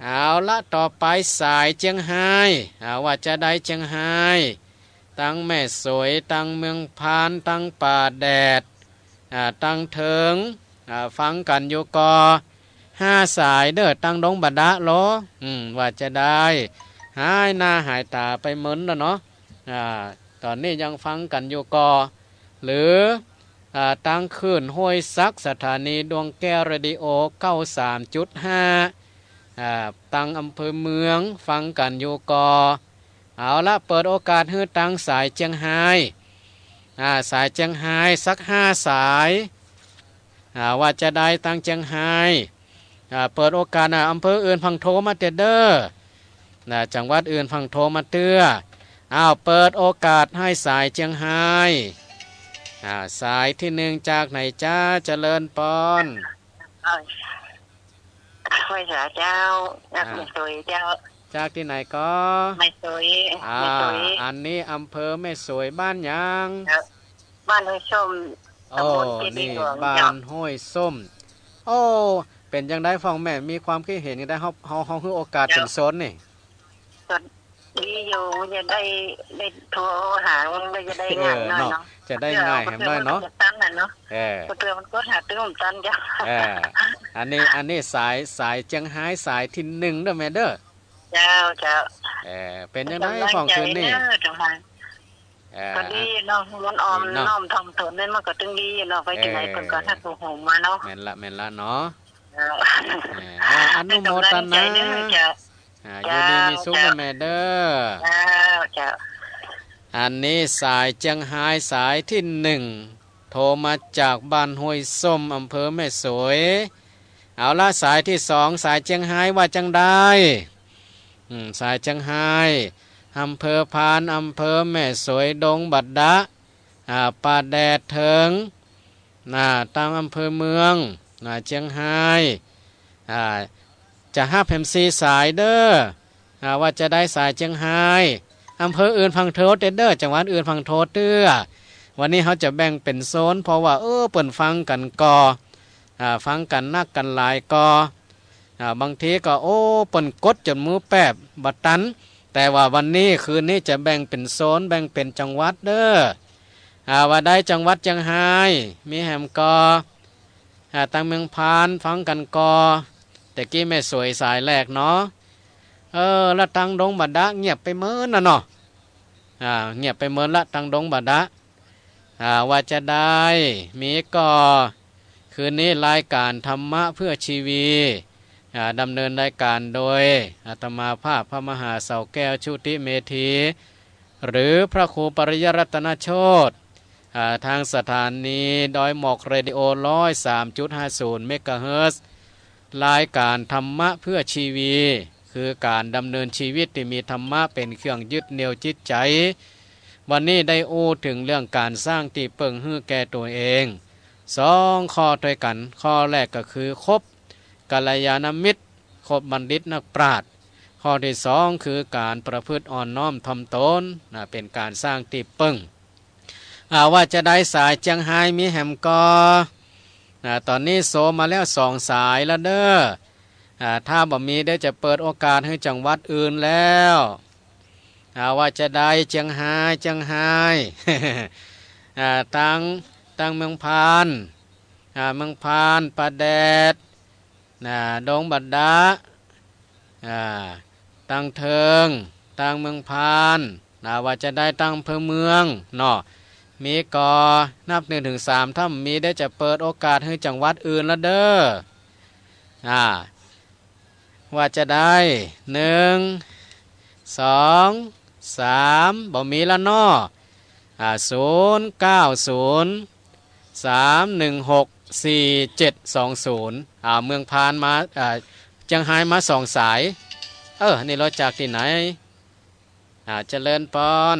เอาละ ต่อไปสายเจียงฮาย อ่า ว่าจะใดเจียงฮาย ตังแม่สวย ตังเมืองพาน ตังป่าแดด อ่า ตังเถิง อ่า ฟังกั๋นอยู่ก่อ ห้าสายเด้อ ตังดงบาดะลอ อืม ว่าจะใด หายหน้าหายต๋าไปเมินแล้วเนาะ อ่า ต๋อนนี้ยังฟังกั๋นอยู่ก่อ หรือ อ่า ตังคลื่นห้วยศัก สถานีดวงแก้วเรดิโอ เก้าสามจุดห้า อ่า ตังอำเภอเมือง ฟังกั๋นอยู่ก่อ เอาละ เปิดโอกาสหื้อตังสายเจียงฮาย อ่า สายเจียงฮายสักห้าสาย อ่า ว่าจะใดตังเจียงฮาย อ่า เปิดโอกาส อ่า อำเภออื่นผ่างโทรมาเต๊อะเด้อ น่ะ จังหวัดอื่นผ่างโทรมาเตื้อ อ้าว เปิดโอกาสหื้อสายเจียงฮาย อ่า สายตี้นึ่งจากไหนจ๊ะ เจริญปอน เอ้ย ไหว้สาเจ้า อ่า แม่สวยเจ้า จากตี้ไหนก่อ แม่สวย อ่า แม่สวย อันนี้อำเภอแม่สวย บ้านหยัง เจ้า บ้านห้วยส้ม โอ้ ตำบลเจดีย์หลวง นี่บ้าน เจ้า ห้วยส้ม โอ้ เป๋นจังใดพ่องแม่ มีความคิดเห็นจังใด เฮา เฮา เฮาหื้อโอกาส เจ้า เป๋นโซนนี่ ก็ดีอยู่ จะได้ ได้โทรหา มันก็จะได้ง่ายหน่อยเนาะ เออ เนาะ จะได้ง่ายแหมหน่อยเนาะ เพื่อเอาไปเปิดตันน่ะเนาะ เออ เพื่อมันกดหาตื้อบ่ตันเจ้า เออ อันนี้ อันนี้สาย สายเจียงฮายสายตี้นึ่งเด้อแม่เด้อ เจ้า เจ้า เออ เป๋นจังใดพ่องคืนนี้ เจ้า เออ ก็ดีเนาะ มันอ่อม ดีเนาะ น้อมถ่อมต๋นนี่มันก็ตึงดีเนาะ ไปตี้ไหน เออ เปิ้นก็ฮักลูกหลานมาเนาะ แม่นละ แม่นละเนาะ เออ เออ อ่า อนุโมทนา ให้กำลังใจ๋เด้อเจ้า อ่า เจ้า อยู่ดีมีสุข เจ้า นะแม่เด้อ เจ้า เจ้า อันนี้สายเจียงฮายสายตี้นึ่ง โทรมาจากบ้านห้วยส้ม อำเภอแม่สวย เอาละ สายตี้สอง สายเจียงฮายว่าจังใด อืม สายเจียงฮาย อำเภอพาน อำเภอแม่สวย ดงบาดะ อ่า ป่าแดดเถิง น่ะ ตางอำเภอเมือง น่ะ เจียงฮาย อ่า จะฮับแหมสี่สายเด้อ อ่า ว่าจะใดสายเจียงฮาย อำเภออื่นผ่างโทรเต๊อะเด้อ จังหวัดอื่นผ่างโทรเตื้อ วันนี้เฮาจะแบ่งเป๋นโซน เพราะว่า เออ เปิ้นฟังกั๋นก่อ อ่า ฟังกั๋นนักกั๋นหลายก่อ อ่า บางทีก็ โอ้ เปิ้นกดจ๋นมือแป๊บบ่ตัน แต่ว่าวันนี้คืนนี้จะแบ่งเป๋นโซน แบ่งเป๋นจังหวัดเด้อ อ่า ว่าใดจังหวัดเจียงฮาย มีแหมก่อ อ่า ตางเมืองพาน ฟังกั๋นก่อ แต่กี้แม่สวยสายแรกเนาะ เออ ละตางดงบาดะเงียบไปเมินน่ะเนาะ อ่า เงียบไปเมินละตางดงบาดะ อ่า ว่าจะใด มีก่อ คืนนี้รายการธรรมะเพื่อชีวี อ่า ดำเนินรายการโดยอาตมาภาพพระมหาเสาแก้ว ชุติเมธี หรือพระครูปริยัติรัตนโชติ อ่า ทางสถานีดอยหมอกเรดิโอ ร้อยสามจุดห้าศูนย์เมกะเฮิรตซ์ รายการธรรมะเพื่อชีวี คือก๋านดำเนินชีวิตตี้มีธรรมะเป๋นเครื่องยึดเหนี่ยวจิตใจ๋ วันนี้ได้อู้เถิงเรื่องก๋านสร้างตี้เปิ่งหื้อแก่ตั๋วเอง สองข้อตวยกั๋น ข้อแรกก็คือคบกัลยาณมิตร คบบัณฑิตนักปราชญ์ ข้อตี้สองคือก๋านประพฤติอ่อนน้อมถ่อมต๋น น่ะ เป๋นก๋านสร้างตี้เปิ่ง อ่า ว่าจะใดสายเจียงฮายมีแหมก่อ อ่า ต๋อนนี้โทรมาแล้วสองสายแล้วเด้อ อ่า ถ้าบ่มีเดี๋ยวจะเปิดโอกาสหื้อจังหวัดอื่นแล้ว อ่า ว่าจะใดเจียงฮาย เจียงฮาย อ่า ตาง ตางเมืองพาน อ่า เมืองพาน ป่าแดด น่ะ ดงบาดะ อ่า ตางเถิง ตางเมืองพาน น่ะ ว่าจะใดตางอำเภอเมืองเนาะ มีก่อ นับหนึ่งเถิงสาม ถ้าบ่มีเดี๋ยวจะเปิดโอกาสหื้อจังหวัดอื่นละเด้อ อ่า ว่าจะใด หนึ่ง สอง สาม บ่มีละเนาะ อ่า ศูนย์เก้าศูนย์ สามหนึ่งหกสี่เจ็ดสองศูนย์ อ่า เมืองพานมา อ่า เจียงฮายมาสองสาย เออ นี่ลอจากตี้ไหน อ่า เจริญปอน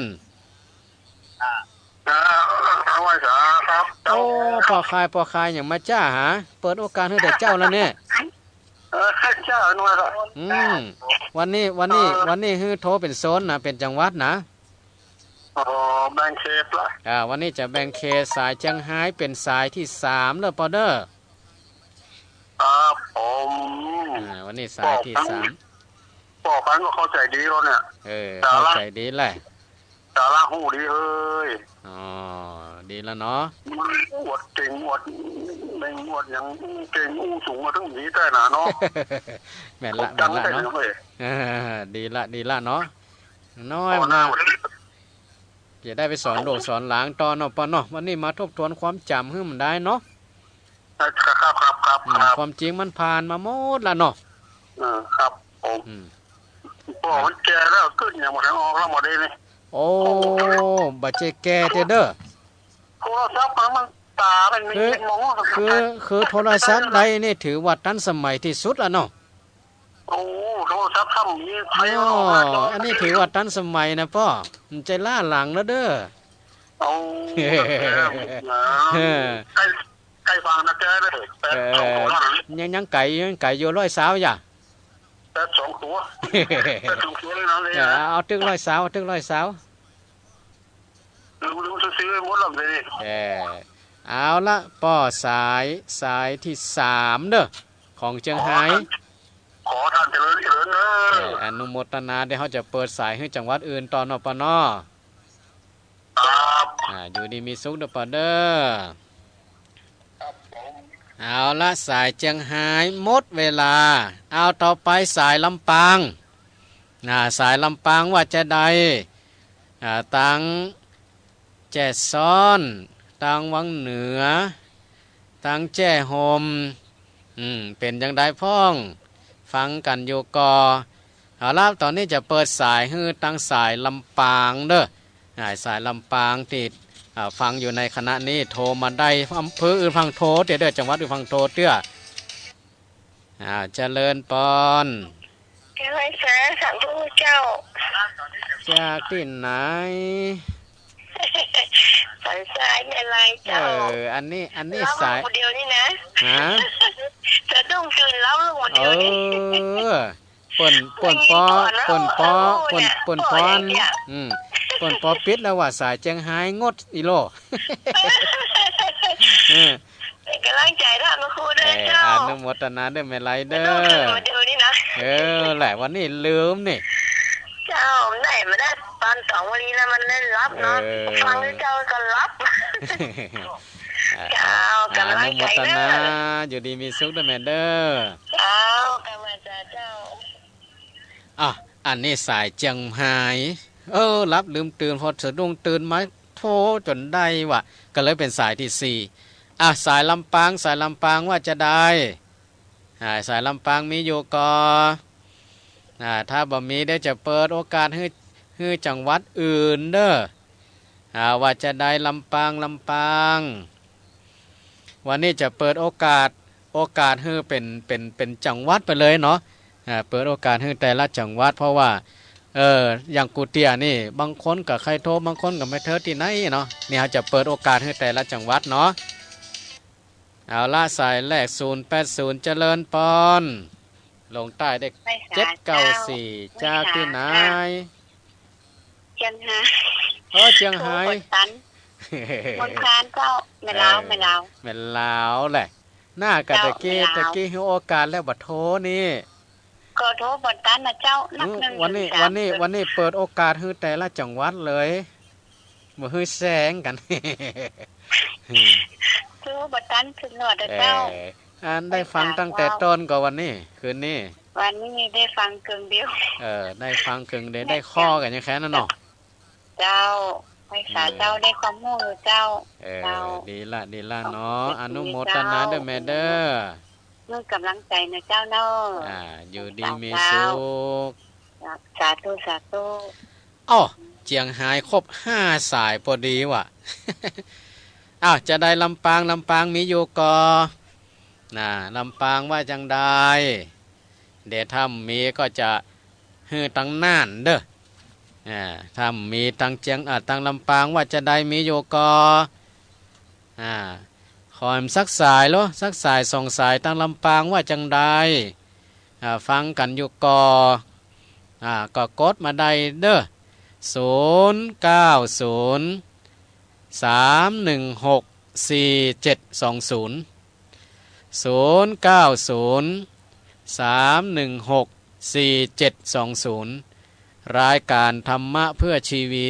อ่า อ่า ไหว้สาครับ โอ้ ป้อข่าย ป้อข่าย หยังมาจ้าหา เปิดโอกาสหื้อแด่เจ้าแล้วเนี่ย เออ เจ้าหน่วยละ อืม วันนี้ วันนี้ เออ วันนี้หื้อโทรเป๋นโซนนะ เป๋นจังหวัดนะ อ๋อ แบ่งเขตละ อ่า วันนี้จะแบ่งเขตสายเจียงฮายเป๋นสายตี้สามเน่อปอเน่อ ครับผม อ่า วันนี้สายตี้สาม ป้อฟังก็เข้าใจ๋ดีแล้วเนี่ย เออ เข้าใจ๋ดีแหละ สาระฮู้ดีเฮ้ย อ๋อ ดีแล้วเนาะ อวดเก่ง อวดเบ่ง อวดหยัง เก่งอู้สูงมาตึงนี้ได้น่ะเนาะ แม่นละ แม่นละเนาะ เออ ดีละ ดีละเนาะ น้อย อ๋อ นะ น่า จะได้ไปสอนลูกสอนหลานต่อเนาะปอเนาะ วันนี้มาทบทวนความจ๋ำหื้อมันได้เนาะ ครับ ครับ ครับ อืม ครับ ความจริงมันผ่านมาหมดละเนาะ เออ ครับผม อืม ป้อมันแก่แล้ว กึ๊ดยังบ่ทันออกแล้วหมดเลยนี่ โอ้ บ่ใจ้แก่เต๊อะเน่อ โทรศัพท์มัน มันต๋ามันมี คือ มอง คือ คือโทรศัพท์ใดนี่ถือว่าตันสมัยตี้สุดละเนาะ โอ้ โทรศัพท์ซ้ำมีไฟ อ๋อ ออกมาจอ อันนี้ถือว่าตันสมัยนะป้อ มันจะล้าหลังแล้วเด้อ โอ้ เออ ใก้ ใก้ฟังนะแกเด้อ แปดสองตัวนั่น เออ ยัง ยังไก๋ ยังไก๋อยู่ ร้อยซาวอย่า แปดสองตัว แปดสองตัวนี่นะ เออ เอาตึกร้อยซาว เอาตึกร้อยซาว ลืม ลืมซื่อๆ หมดแล้วเดี๋ยวนี้ เออ เอาละ ป้อสาย สายตี้สามเน่อ ของเจียงฮาย ขอท่านเจริญเจริญเน่อ เออ อนุโมทนา เดี๋ยวเฮาจะเปิดสายหื้อจังหวัดอื่นต่อเนาะปอเนาะ ครับ อ่า อยู่ดีมีสุขเน่อปอเน่อ ครับผม เอาละ สายเจียงฮายหมดเวลา เอาต่อไปสายลำปาง อ่า สายลำปางว่าจะใด อ่า ตังแจ้ซ้อน ตังวังเหนือ ตังแจ้ห่ม อืม เป๋นจังใดพ่อง ฟังกั๋นอยู่ก่อ เอาละ ต๋อนนี้จะเปิดสายหื้อตังสายลำปางเน่อ อ่า สายลำปางตี้ อ่า ฟังอยู่ในขณะนี้โทรมาได้ อำเภออื่นฟั่งโทรเตื้อเน่อ จังหวัดอื่นฟั่งโทรเตื้อ อ่า เจริญปอน เจริญสา สาธุเจ้า จากตี้ไหน สายสายแม่ลายเจ้า เออ อันนี้ อันนี้ เล่า สาย ลูกเดียวนี่นะ ฮะ สะดุ้งตื่นเล่าลูกเดียวนี่ เออ เปิ้น เปิ้นปอ เปิ้นปอ เปิ้นปอ เปิ้นปอ เปิ้นปอเนี่ย อืม เปิ้นปอปิดแล้วว่าสายเจียงฮายงดอีโล เออ เป๋นก๋ำลังใจ๋ต้านพระครูเน่อ เออ เจ้า อนุโมทนาเน่อแม่ลายเน่อ เออ มาดูนี่นะ เออ แหละ วันนี้ลืมนี่ เจ้า ไหนมาได้ต๋อนสองวันนี้นะ มันได้หลับเนาะ เออ ฟังเจ้าก็หลับ เจ้า อนุโมทนา ก๋ำลังใจ๋เน่อ อยู่ดีมีสุขเน่อแม่เน่อ เจ้า ก๋ำลังใจ๋เจ้า อ่ะ อันนี้สายเจียงฮาย เออ หลับลืมตื่น พอสะดุ้งตื่นมาโทรจ๋นได้ว่ะ ก็เลยเป๋นสายตี้สี่ อ่ะ สายลำปาง สายลำปางว่าจะใด อ่า สายลำปางมีอยู่ก่อ อ่า ถ้าบ่มีเดี๋ยวจะเปิดโอกาสหื้อ หื้อจังหวัดอื่นเน่อ อ่า ว่าจะใดลำปาง ลำปาง วันนี้จะเปิดโอกาส โอกาสหื้อเป๋น เป๋น เป๋นจังหวัดไปเลยเนาะ อ่า เปิดโอกาสหื้อแต่ละจังหวัด เพราะว่า เออ อย่างกูเตี้ยนี่ บางคนก็ใค่โทร บางคนก็ไม่เทอตี้ไหนเนาะ นี่เฮาจะเปิดโอกาสหื้อแต่ละจังหวัดเนาะ เอาละ สายแรก ศูนย์แปดศูนย์ เจริญปอน ลงใต้ได้ ไหว้สา เจ็ดเก้าสี่ เจ้า จากตี้ไหน ไหว้สา เจียงฮาย เออ เจียงฮาย โทรบ่ตัน เมืองคานเจ้า แม่ลาว เออ แม่ลาว แม่ลาวแหละ น่าก็ เจ้า ตะกี้ แม่ลาว ตะกี้หื้อโอกาสแล้วบ่โทรนี่ ก็โทรบ่ตันนะเจ้า นัก อืม หนึ่ง วันนี้ หนึ่งสาม วันนี้ วันนี้เปิดโอกาสหื้อแต่ละจังหวัดเลย บ่หื้อแซงกั๋น โทรบ่ตันสุดหนวดนะเจ้า เออ อันได้ฟังตั้งแต่ต้นก่อวันนี้ คืนนี้ วันนี้ได้ฟังเกิ่งเดียว เออ ได้ฟังเกิ่งเดียว ได้ข้อกั๋นยังแค่นั้นเนาะ เจ้า ไหว้สาเจ้า เออ ได้ความรู้เจ้า เออ เจ้า ดีละ ดีละเนาะ ขอบคุณ อนุโมทนาเน่อแม่เน่อ เจ้า หื้อก๋ำลังใจ๋นะเจ้าเนาะ อ่า อยู่ดีมีสุข สาธุ สาธุ อ้อ เจียงฮายครบห้าสายพอดีว่ะ อ้าว จะใดลำปาง ลำปางมีอยู่ก่อ น่ะ ลำปางว่าจังใด เดี๋ยวถ้ามีก็จะหื้อตังน่านเด้อ อ่า ถ้ามีตังเจียง อ่า ตังลำปางว่าจะใดมีอยู่ก่อ อ่า ขอแหมสักสายโล สักสายสองสาย ตังลำปางว่าจังใด อ่า ฟังกั๋นอยู่ก่อ อ่า ก็กดมาได้เด้อ ศูนย์เก้าศูนย์ สามหนึ่งหก สี่เจ็ดสองศูนย์ ศูนย์เก้าศูนย์ สามหนึ่งหก สี่เจ็ดสองศูนย์ รายก๋านธรรมะเพื่อชีวี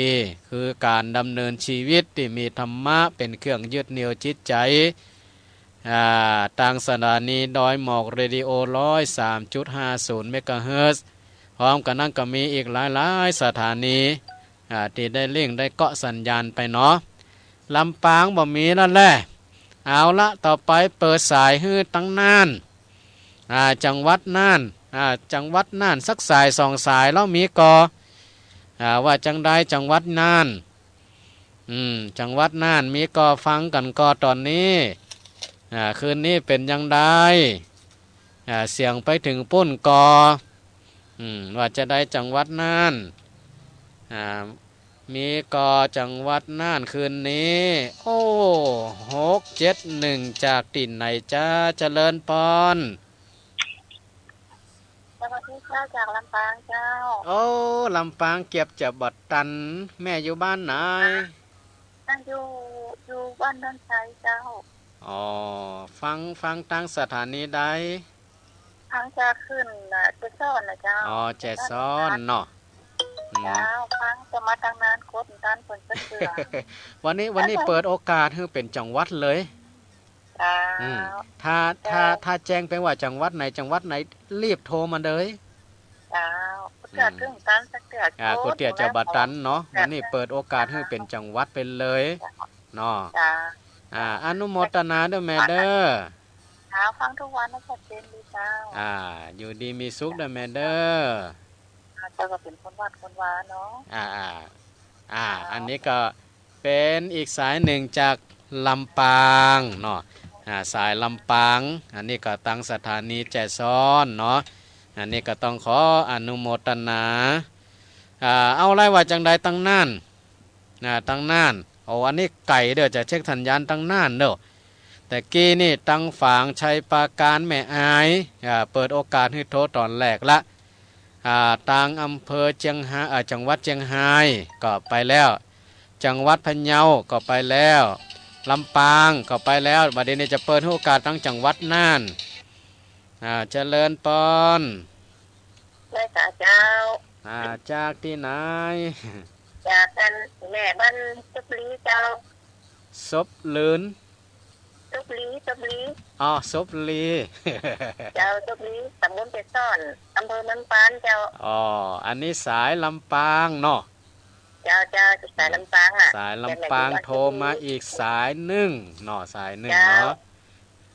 คือก๋านดำเนินชีวิตตี้มีธรรมะเป๋นเครื่องยึดเหนี่ยวจิตใจ๋ อ่า ตางสถานีดอยหมอกเรดิโอ ร้อยสามจุดห้าศูนย์เมกะเฮิรตซ์ พร้อมกั๋นนั้นก็มีอีกหลายๆ สถานี อ่า ตี้ได้ลิงก์ได้เกาะสัญญาณไปเนาะ ลำปางบ่มีแล้วแหละ เอาละ ต่อไปเปิดสายหื้อตังน่าน อ่า จังหวัดน่าน อ่า จังหวัดน่านสักสายสองสายแล้วมีก่อ อ่า ว่าจังใดจังหวัดน่าน อืม จังหวัดน่านมีก่อ ฟังกั๋นก่อต๋อนนี้ อ่า คืนนี้เป๋นจังใด อ่า เสียงไปเถิงปู๊นก่อ อืม ว่าจะใดจังหวัดน่าน อ่า มีก่อจังหวัดน่านคืนนี้ โอ้ หกเจ็ดหนึ่ง จากตี้ไหนจ๊ะ เจริญปอน สวัสดีเจ้า จากลำปางเจ้า โอ้ ลำปางเกือบจะบ่ตัน แม่อยู่บ้านไหน ตั้งอยู่ อยู่บ้านโนนไชเจ้า อ๋อ ฟัง ฟังตางสถานีใด ฟังจากขึ้นน่ะ แจซ้อนน่ะเจ้า อ๋อ แจซ้อนเนาะ อืม เจ้า ฟังจะมาตั้งนาน กดตังเปิ้นสักเตื้อ วันนี้ วันนี้เปิดโอกาสหื้อเป๋นจังหวัดเลย เจ้า อืม ถ้า เจ้า ถ้า ถ้าแจ้งไปว่าจังหวัดไหน จังหวัดไหน รีบโทรมาเลย เจ้า อืม เตื้อเถิงตันสักเตื้อ อ่า โอ้ ก๋วยเตี๋ยวจะบ่ตันเนาะ วันนี้เปิดโอกาสหื้อเป๋นจังหวัดไปเลยเนาะ เจ้า อ่า อนุโมทนาด้วยแม่เด้อ เจ้า ฟังทุกวันนะ ชัดเจนดีเจ้า อ่า อยู่ดีมีสุขด้วยแม่เด้อ เจ้าก็เป๋นคนวัดคนวาเนาะ อ่า อ่า อ่า อันนี้ก็เป๋นอีกสายนึ่งจากลำปางเนาะ อ่า สายลำปาง อันนี้ก็ตังสถานีแจซ้อนเนาะ อันนี้ก็ต้องขออนุโมทนา อ่า เอาไล่ว่าจังใดตังน่าน อ่า ตังน่าน โอ้ อันนี้ไก๋เด้อ จะเช็คสัญญาณตังน่านเด้อ แต่กี้นี่ตังฝางชัยปราการแม่อาย อ่า เปิดโอกาสหื้อโทรต๋อนแรกละ อ่า ตังอำเภอเจียงฮา อ่า จังหวัดเจียงฮายก็ไปแล้ว จังหวัดพะเยาก็ไปแล้ว ลำปางก็ไปแล้ว บัดนี้จะเปิดโอกาสตังจังหวัดน่าน อ่า เจริญปอน ไหว้สาเจ้า อ่า จากตี้ไหน จากอันแม่บ้านซบลีเจ้า ซบลืน ซบลี ซบลี อ๋อ ซบลี เจ้า ซบลี ต๋ำบลแจซ้อน อำเภอเมืองปานเจ้า อ๋อ อันนี้สายลำปางเนาะ เจ้า เจ้า สายลำปางอ่ะ สายลำปาง โทรมาอีกสายนึ่งเนาะ สายนึ่งเนาะ เจ้า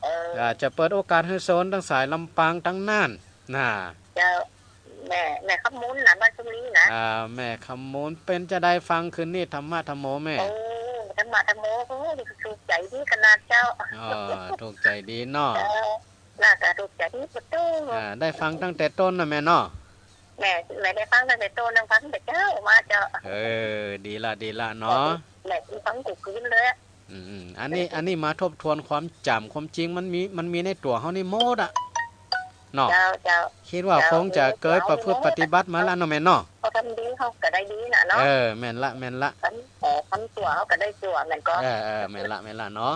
เออ อ่า จะเปิดโอกาสหื้อโซนตังสายลำปางตังน่านน่ะ เจ้า แม่ แม่คำมูลน่ะ บ้านซบลีน่ะ อ่า แม่คำมูล เป๋นจะใดฟังคืนนี้ธรรมะธัมโมแม่ โอ้ ธรรมะธัมโม โอ้ ถูกใจ๋ดีขนาดเจ้า อ๋อ ถูกใจ๋ดีเนาะ เออ น่าจะถูกใจ๋ดีประตู อ่า ได้ฟังตั้งแต่ต้นน่ะแม่เนาะ แม่ แม่ได้ฟังตั้งแต่ต้น ฟังตั้งแต่เจ๊ามาเจ้า เออ ดีละ ดีละเนาะ แม่ฟังกู้คืนเลยอะ อืม อืม อันนี้ อันนี้มาทบทวนความจ๋ำ ความจริงมันมี มันมีในตั๋วเฮานี่หมดอะ เนาะ เจ้า เจ้า กึ๊ดว่าคงจะเกยประพฤติปฏิบัติมาแล้วเนาะแม่เนาะ เฮาทำดีเฮาก็ได้ดีน่ะเนาะ เออ แม่นละ แม่นละ ทำ เอ่อ ทำตั๋วเฮาก็ได้ตั๋ว แม่นก่อ เออ เออ แม่นละ แม่นละเนาะ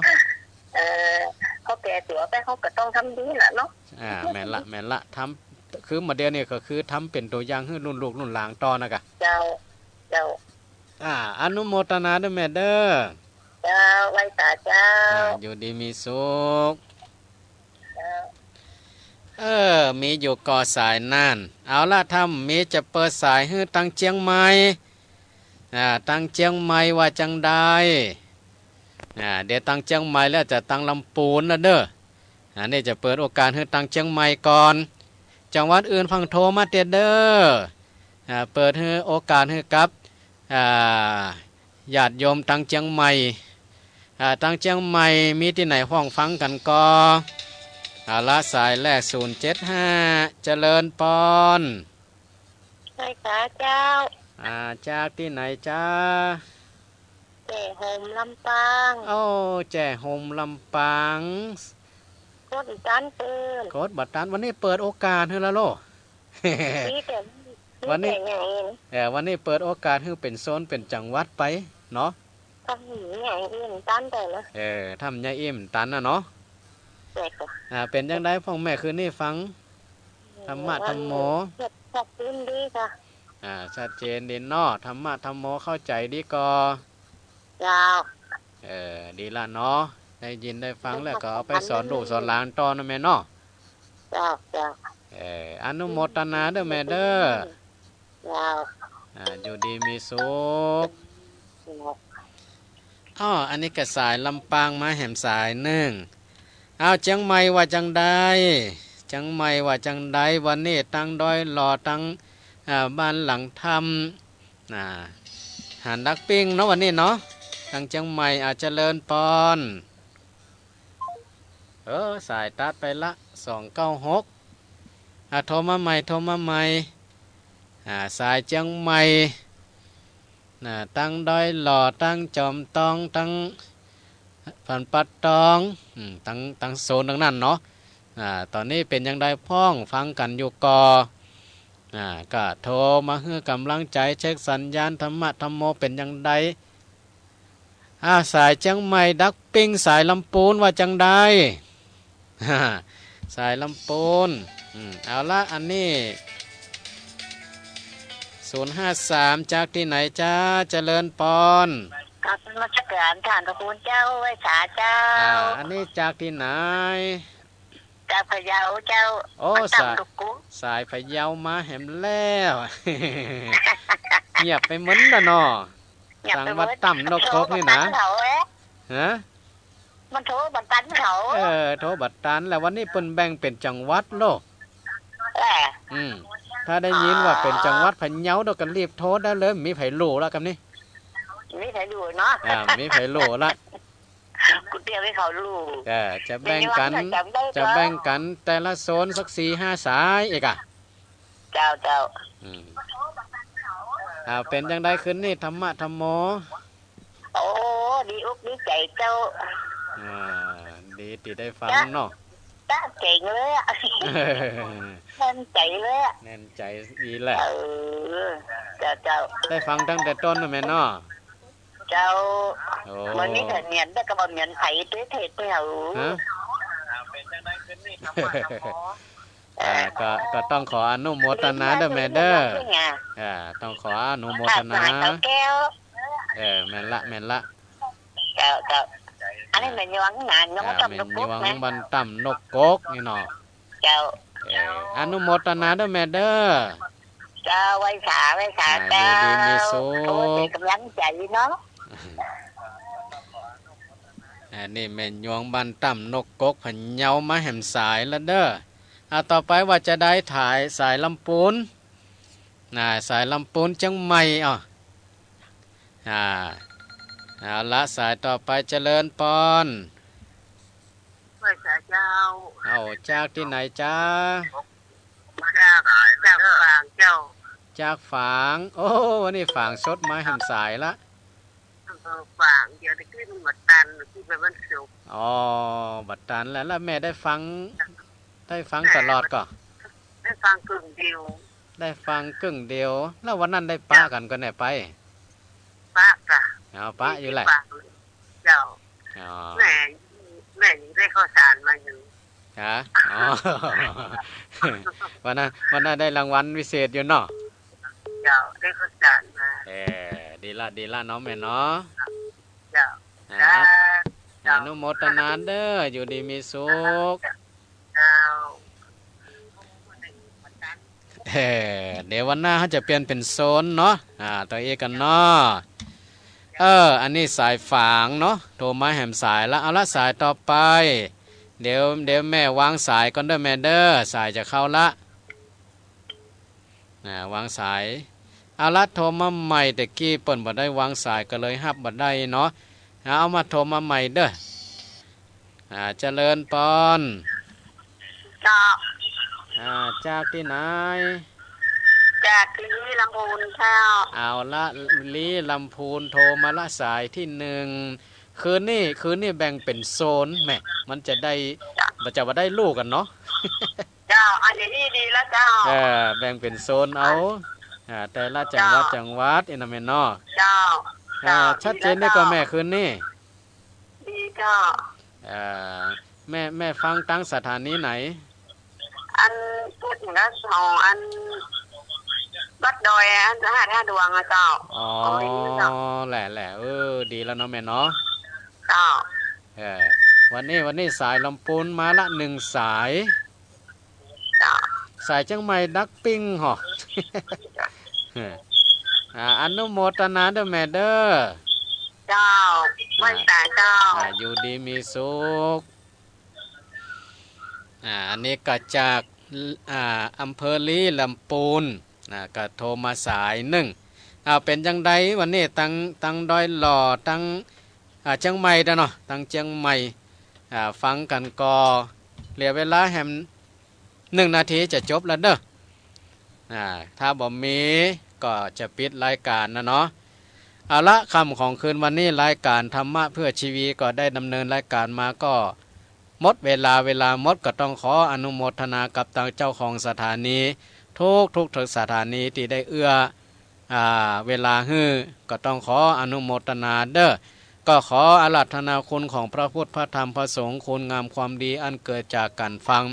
เออ เฮาแก่ตั๋วไปเฮาก็ต้องทำดีน่ะเนาะ อ่า แม่นละ แม่นละ ทำ คือมาเดี๋ยวนี้ก็คือทำเป๋นตั๋วอย่างหื้อรุ่นลูกรุ่นหลานต่อนะกะ เจ้า เจ้า อ่า อนุโมทนาด้วยแม่เด้อ เจ้า ไหว้สาเจ้า อ่า อยู่ดีมีสุข เจ้า เออ มีอยู่ก่อสายน่าน เอาละ ถ้ามีจะเปิดสายหื้อตังเจียงใหม่ อ่า ตังเจียงใหม่ว่าจังใด อ่า เดี๋ยวตังเจียงใหม่แล้วจะตังลำปูนแล้วเด้อ อันนี้จะเปิดโอกาสหื้อตังเจียงใหม่ก่อน จังหวัดอื่นฟั่งโทรมาเตียเด้อ อ่า เปิดหื้อโอกาสหื้อกับ อ่า ญาติโยมตังเจียงใหม่ อ่า ตางเจียงใหม่มีตี้ไหนพ่องฟังกั๋นก่อ เอาละ สายแรก ศูนย์เจ็ดห้า เจริญปอน ไหว้สาเจ้า อ่า จากตี้ไหนจ๊ะ แจ้ห่มลำปาง โอ้ แจ้ห่มลำปาง กดบ่ตันเปิ้น กดบ่ตัน วันนี้เปิดโอกาสหื้อละโล มีแต่ วันนี้ มีแต่อย่างอื่น เออ วันนี้เปิดโอกาสหื้อเป๋นโซนเป๋นจังหวัดไปเนาะ ทำอย่างอื่นตันได้นะ เออ ทำอย่างอื่นตันน่ะเนาะ ใจ้ค่ะ อ่า เป๋นจังใดพ่องแม่คืนนี้ฟัง ธรรมะธรรมโม ชัดเจนดีค่ะ อ่า ชัดเจนดีเนาะ ธรรมะธรรมโมเข้าใจ๋ดีก่อ เจ้า เออ ดีละเนาะ ได้ยินได้ฟังแล้วก็เอาไปสอนลูกสอนหลานต่อนะแม่เนาะ เจ้า เจ้า เออ อนุโมตนาเด้อแม่เด้อ เจ้า อ่า อยู่ดีมีสุข เจ้า อ้อ อันนี้ก็สายลำปางมาแหมสายนึ่ง อ้าว เจียงใหม่ว่าจังใด เจียงใหม่ว่าจังใด วันนี้ตังดอยหล่อตัง อ่า บ้านหลังธรรม น่ะ หานดักปิ้งเนาะวันนี้เนาะ ตังเจียงใหม่ อ่า เจริญปอน เออ สายตัดไปละ สองเก้าหก อ่า โทรมาใหม่ โทรมาใหม่ อ่า สายเจียงใหม่ น่ะ ตังดอยหล่อ ตังจอมตอง ตังผ่านป่าตอง อืม ตัง ตังโซนตังนั้นเนาะ อ่า ต๋อนนี้เป๋นจังใดพ่องฟังกั๋นอยู่ก่อ อ่า ก็โทรมาหื้อก๋ำลังใจ๋ เช็คสัญญาณธรรมะธรรมโมเป๋นจังใด อ่า สายเจียงใหม่ดักปิ้ง สายลำปูนว่าจังใด สายลำปูน อืม เอาละ อันนี้ ศูนย์ห้าสาม จากตี้ไหนจ๊ะ เจริญปอน กราบนมัสก๋านต้านพระคุณเจ้า ไหว้สาเจ้า อ่า อันนี้จากตี้ไหน จากพะเยาเจ้า โอ้ บ้านต่ำ สาย ดกกุ๊ก สายพะเยามาแหมแล้ว เงียบไปหมดละเนาะ เงียบไปหมด ตังบ้านต่ำนกกกนี่นะ โทรบ่ตันเขาเอ๊ะ ฮะ มันโทรบ่ตันเขา เออ โทรบ่ตัน แล้ววันนี้เปิ้นแบ่งเป๋นจังหวัดโลก เออ อืม ถ้าได้ยินว่าเป๋นจังหวัดพะเยา เดี๋ยวก็รีบโทรได้เลย มีใผรู้ละกำนี้ มีใผรู้เนาะ อ่า มีใผรู้ละ กูเตรียมหื้อเขารู้ เออ จะแบ่งกั๋น แม่นอยู่ว่าจำได้ จะแบ่งกั๋นแต่ละโซนสักสี่ห้าสายเอกอะ เจ้า เจ้า อืม อ่า เป๋นจังใดคืนนี้ ธรรมะธรรมโม โอ้ ดีอกดีใจ๋เจ้า อ่า ดีตี้ได้ฟังเนาะ ตะเจ๋งเลยอะ แน่นใจ๋เลยอะ แน่นใจ๋อีแหละ เออ เจ้า เจ้า ได้ฟังตั้งแต่ต้นนะแม่เนาะ เจ้า โอ้ มันมีแต่เหมียน แต่ก็บ่เหมียนใผเต๊ะเต๊ะเนาะ ฮะ เออ อ่า ก็ ก็ต้องขออนุโมตนาเด้อแม่เด้อ เออ อ่า ต้องขออนุโมตนา เจ้าแก้ว เออ แม่นละ แม่นละ เจ้า เจ้า อันนี้แม่นยวงนะ ยวง อ่า ต่ำนกกกนะ แม่นยวงบ้านต่ำนกกกนี่เนาะ เจ้า เออ อนุโมตนาเด้อแม่เด้อ เจ้า ไหว้สา ไหว้สา อ่า เจ้า อยู่ดีมีสุข โอ้ เป๋นก๋ำลังใจ๋เนาะ อันนี้แม่นยวงบ้านต่ำนกกกพะเยามาแหมสายละเด้อ อ่า ต่อไปว่าจะได้ถ่ายสายลำปูน น่ะ สายลำปูนเจียงใหม่ อ้อ อ่า เอาละ สายต่อไป เจริญปอน ไหว้สาเจ้า เอา จากตี้ไหนจ๊ะ จาก จากฝางเจ้า จากฝาง โอ้ วันนี้ฝางสดมาแหมสายละ เออ ฝาง เดี๋ยวตะกี้มันบ่ตัน ตะกี้ไปวันศุกร์ อ๋อ บ่ตันแล้ว แล้วแม่ได้ฟัง ได้ฟังตลอดก่อ ได้ฟังกึ่งเดียว ได้ฟังกึ่งเดียว แล้ววันนั้นได้ปะกั๋นก่อแน่ไป ปะก่ะ เอา ปะอยู่แหละ เจ้า อ๋อ แม่ แม่ยังได้ข้าวสารมาอยู่ ฮะ อ๋อ วันนั้น วันนั้นได้รางวัลพิเศษอยู่เนาะ เจ้า ได้ข้าวสารมา เออ ดีละ ดีละเนาะแม่เนาะ เจ้า อ่า เจ้า อนุโมตนาเด้อ อยู่ดีมีสุข เจ้า เออ เดี๋ยววันหน้าเฮาจะเปลี่ยนเป๋นโซนเนาะ อ่า ต่ออีกกั๋นเนาะ เออ อันนี้สายฝางเนาะ โทรมาแหมสายละ เอาละ สายต่อไป เดี๋ยว เดี๋ยวแม่วางสายก่อนเด้อแม่เด้อ สายจะเข้าละ อ่า วางสาย เอาละ โทรมาใหม่ แต่กี้เปิ้นบ่ได้วางสาย ก็เลยฮับบ่ได้เนาะ เอา เอามาโทรมาใหม่เด้อ อ่า เจริญปอน เจ้า อ่า จากตี้ไหน จากลี้ลำพูนเจ้า เอาละ ลี้ลำพูนโทรมาละสายตี้นึ่ง คืนนี้ คืนนี้แบ่งเป๋นโซน แหม มันจะได้ เจ้า บ่จะว่าได้ฮู้กั๋นเนาะ เจ้า อันนี้ดีแล้วเจ้า เออ แบ่งเป๋นโซนเอา อ่า แต่ละจังหวัด เจ้า จังหวัด อี้นะแม่เนาะ เจ้า อ่า เจ้า ชัดเจน ดีแล้ว นี่ก่อ เจ้า แม่ คืนนี้ ดีเจ้า เอ่อ แม่ แม่ฟังตางสถานีไหน อันพูดถึงแล้วของอันวัดดอยอันพระธาตุห้าดวงอะเจ้า อ๋อ ของลิงเจ้า แหละ แหละ เออ ดีแล้วเนาะแม่เนาะ เจ้า เออ วันนี้ วันนี้สายลำพูนมาละนึ่งสาย เจ้า สายเจียงใหม่ดักปิ้งหอ อ่า อนุโมทนาเด้อแม่เด้อ เจ้า ไหว้สาเจ้า อ่า อยู่ดีมีสุข อ่า อันนี้ก็จาก อ่า อำเภอลี้ลำพูน อ่า ก็โทรมาสายนึ่ง อ่า เป๋นจังใดวันนี้ ตัง ตังดอยหล่อ ตัง อ่า เจียงใหม่เด้อเนาะ ตังเจียงใหม่ อ่า ฟังกั๋นก่อ เหลือเวลาแหมนึ่งนาทีจะจบแล้วเด้อ อ่า ถ้าบ่มีก็จะปิดรายก๋านนะเนาะ เอาละ ค่ำของคืนวันนี้ รายก๋านธรรมะเพื่อชีวิตก็ได้ดำเนินรายก๋านมาก็หมดเวลา เวลาหมด ก็ต้องขออนุโมทนากับตางเจ้าของสถานี ทุกๆ สถานีตี้ได้เอื้อ อ่า เวลาหื้อ ก็ต้องขออนุโมทนาเด้อ ก็ขออาราธนาคุณของพระพุทธ พระธรรม พระสงฆ์ คุณงามความดีอันเกิดจากก๋านฟัง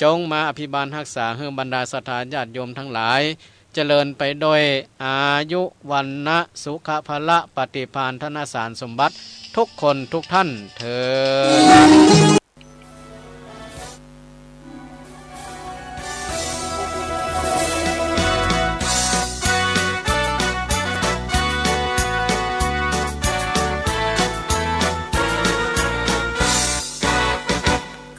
จงมาอภิบาลฮักษาหื้อบรรดาศรัทธาญาติโยมทั้งหลาย เจริญไปด้วยอายุ วรรณะ สุขะ พละ ปฏิภาณ ธนสารสมบัติ ทุกคนทุกท่านเทอญ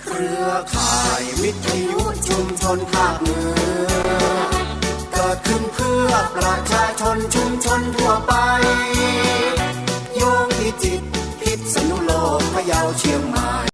เครือข่ายวิทยุชุมชนภาคเหนือ เกิดขึ้นเพื่อประชาชนชุมชนทั่วไป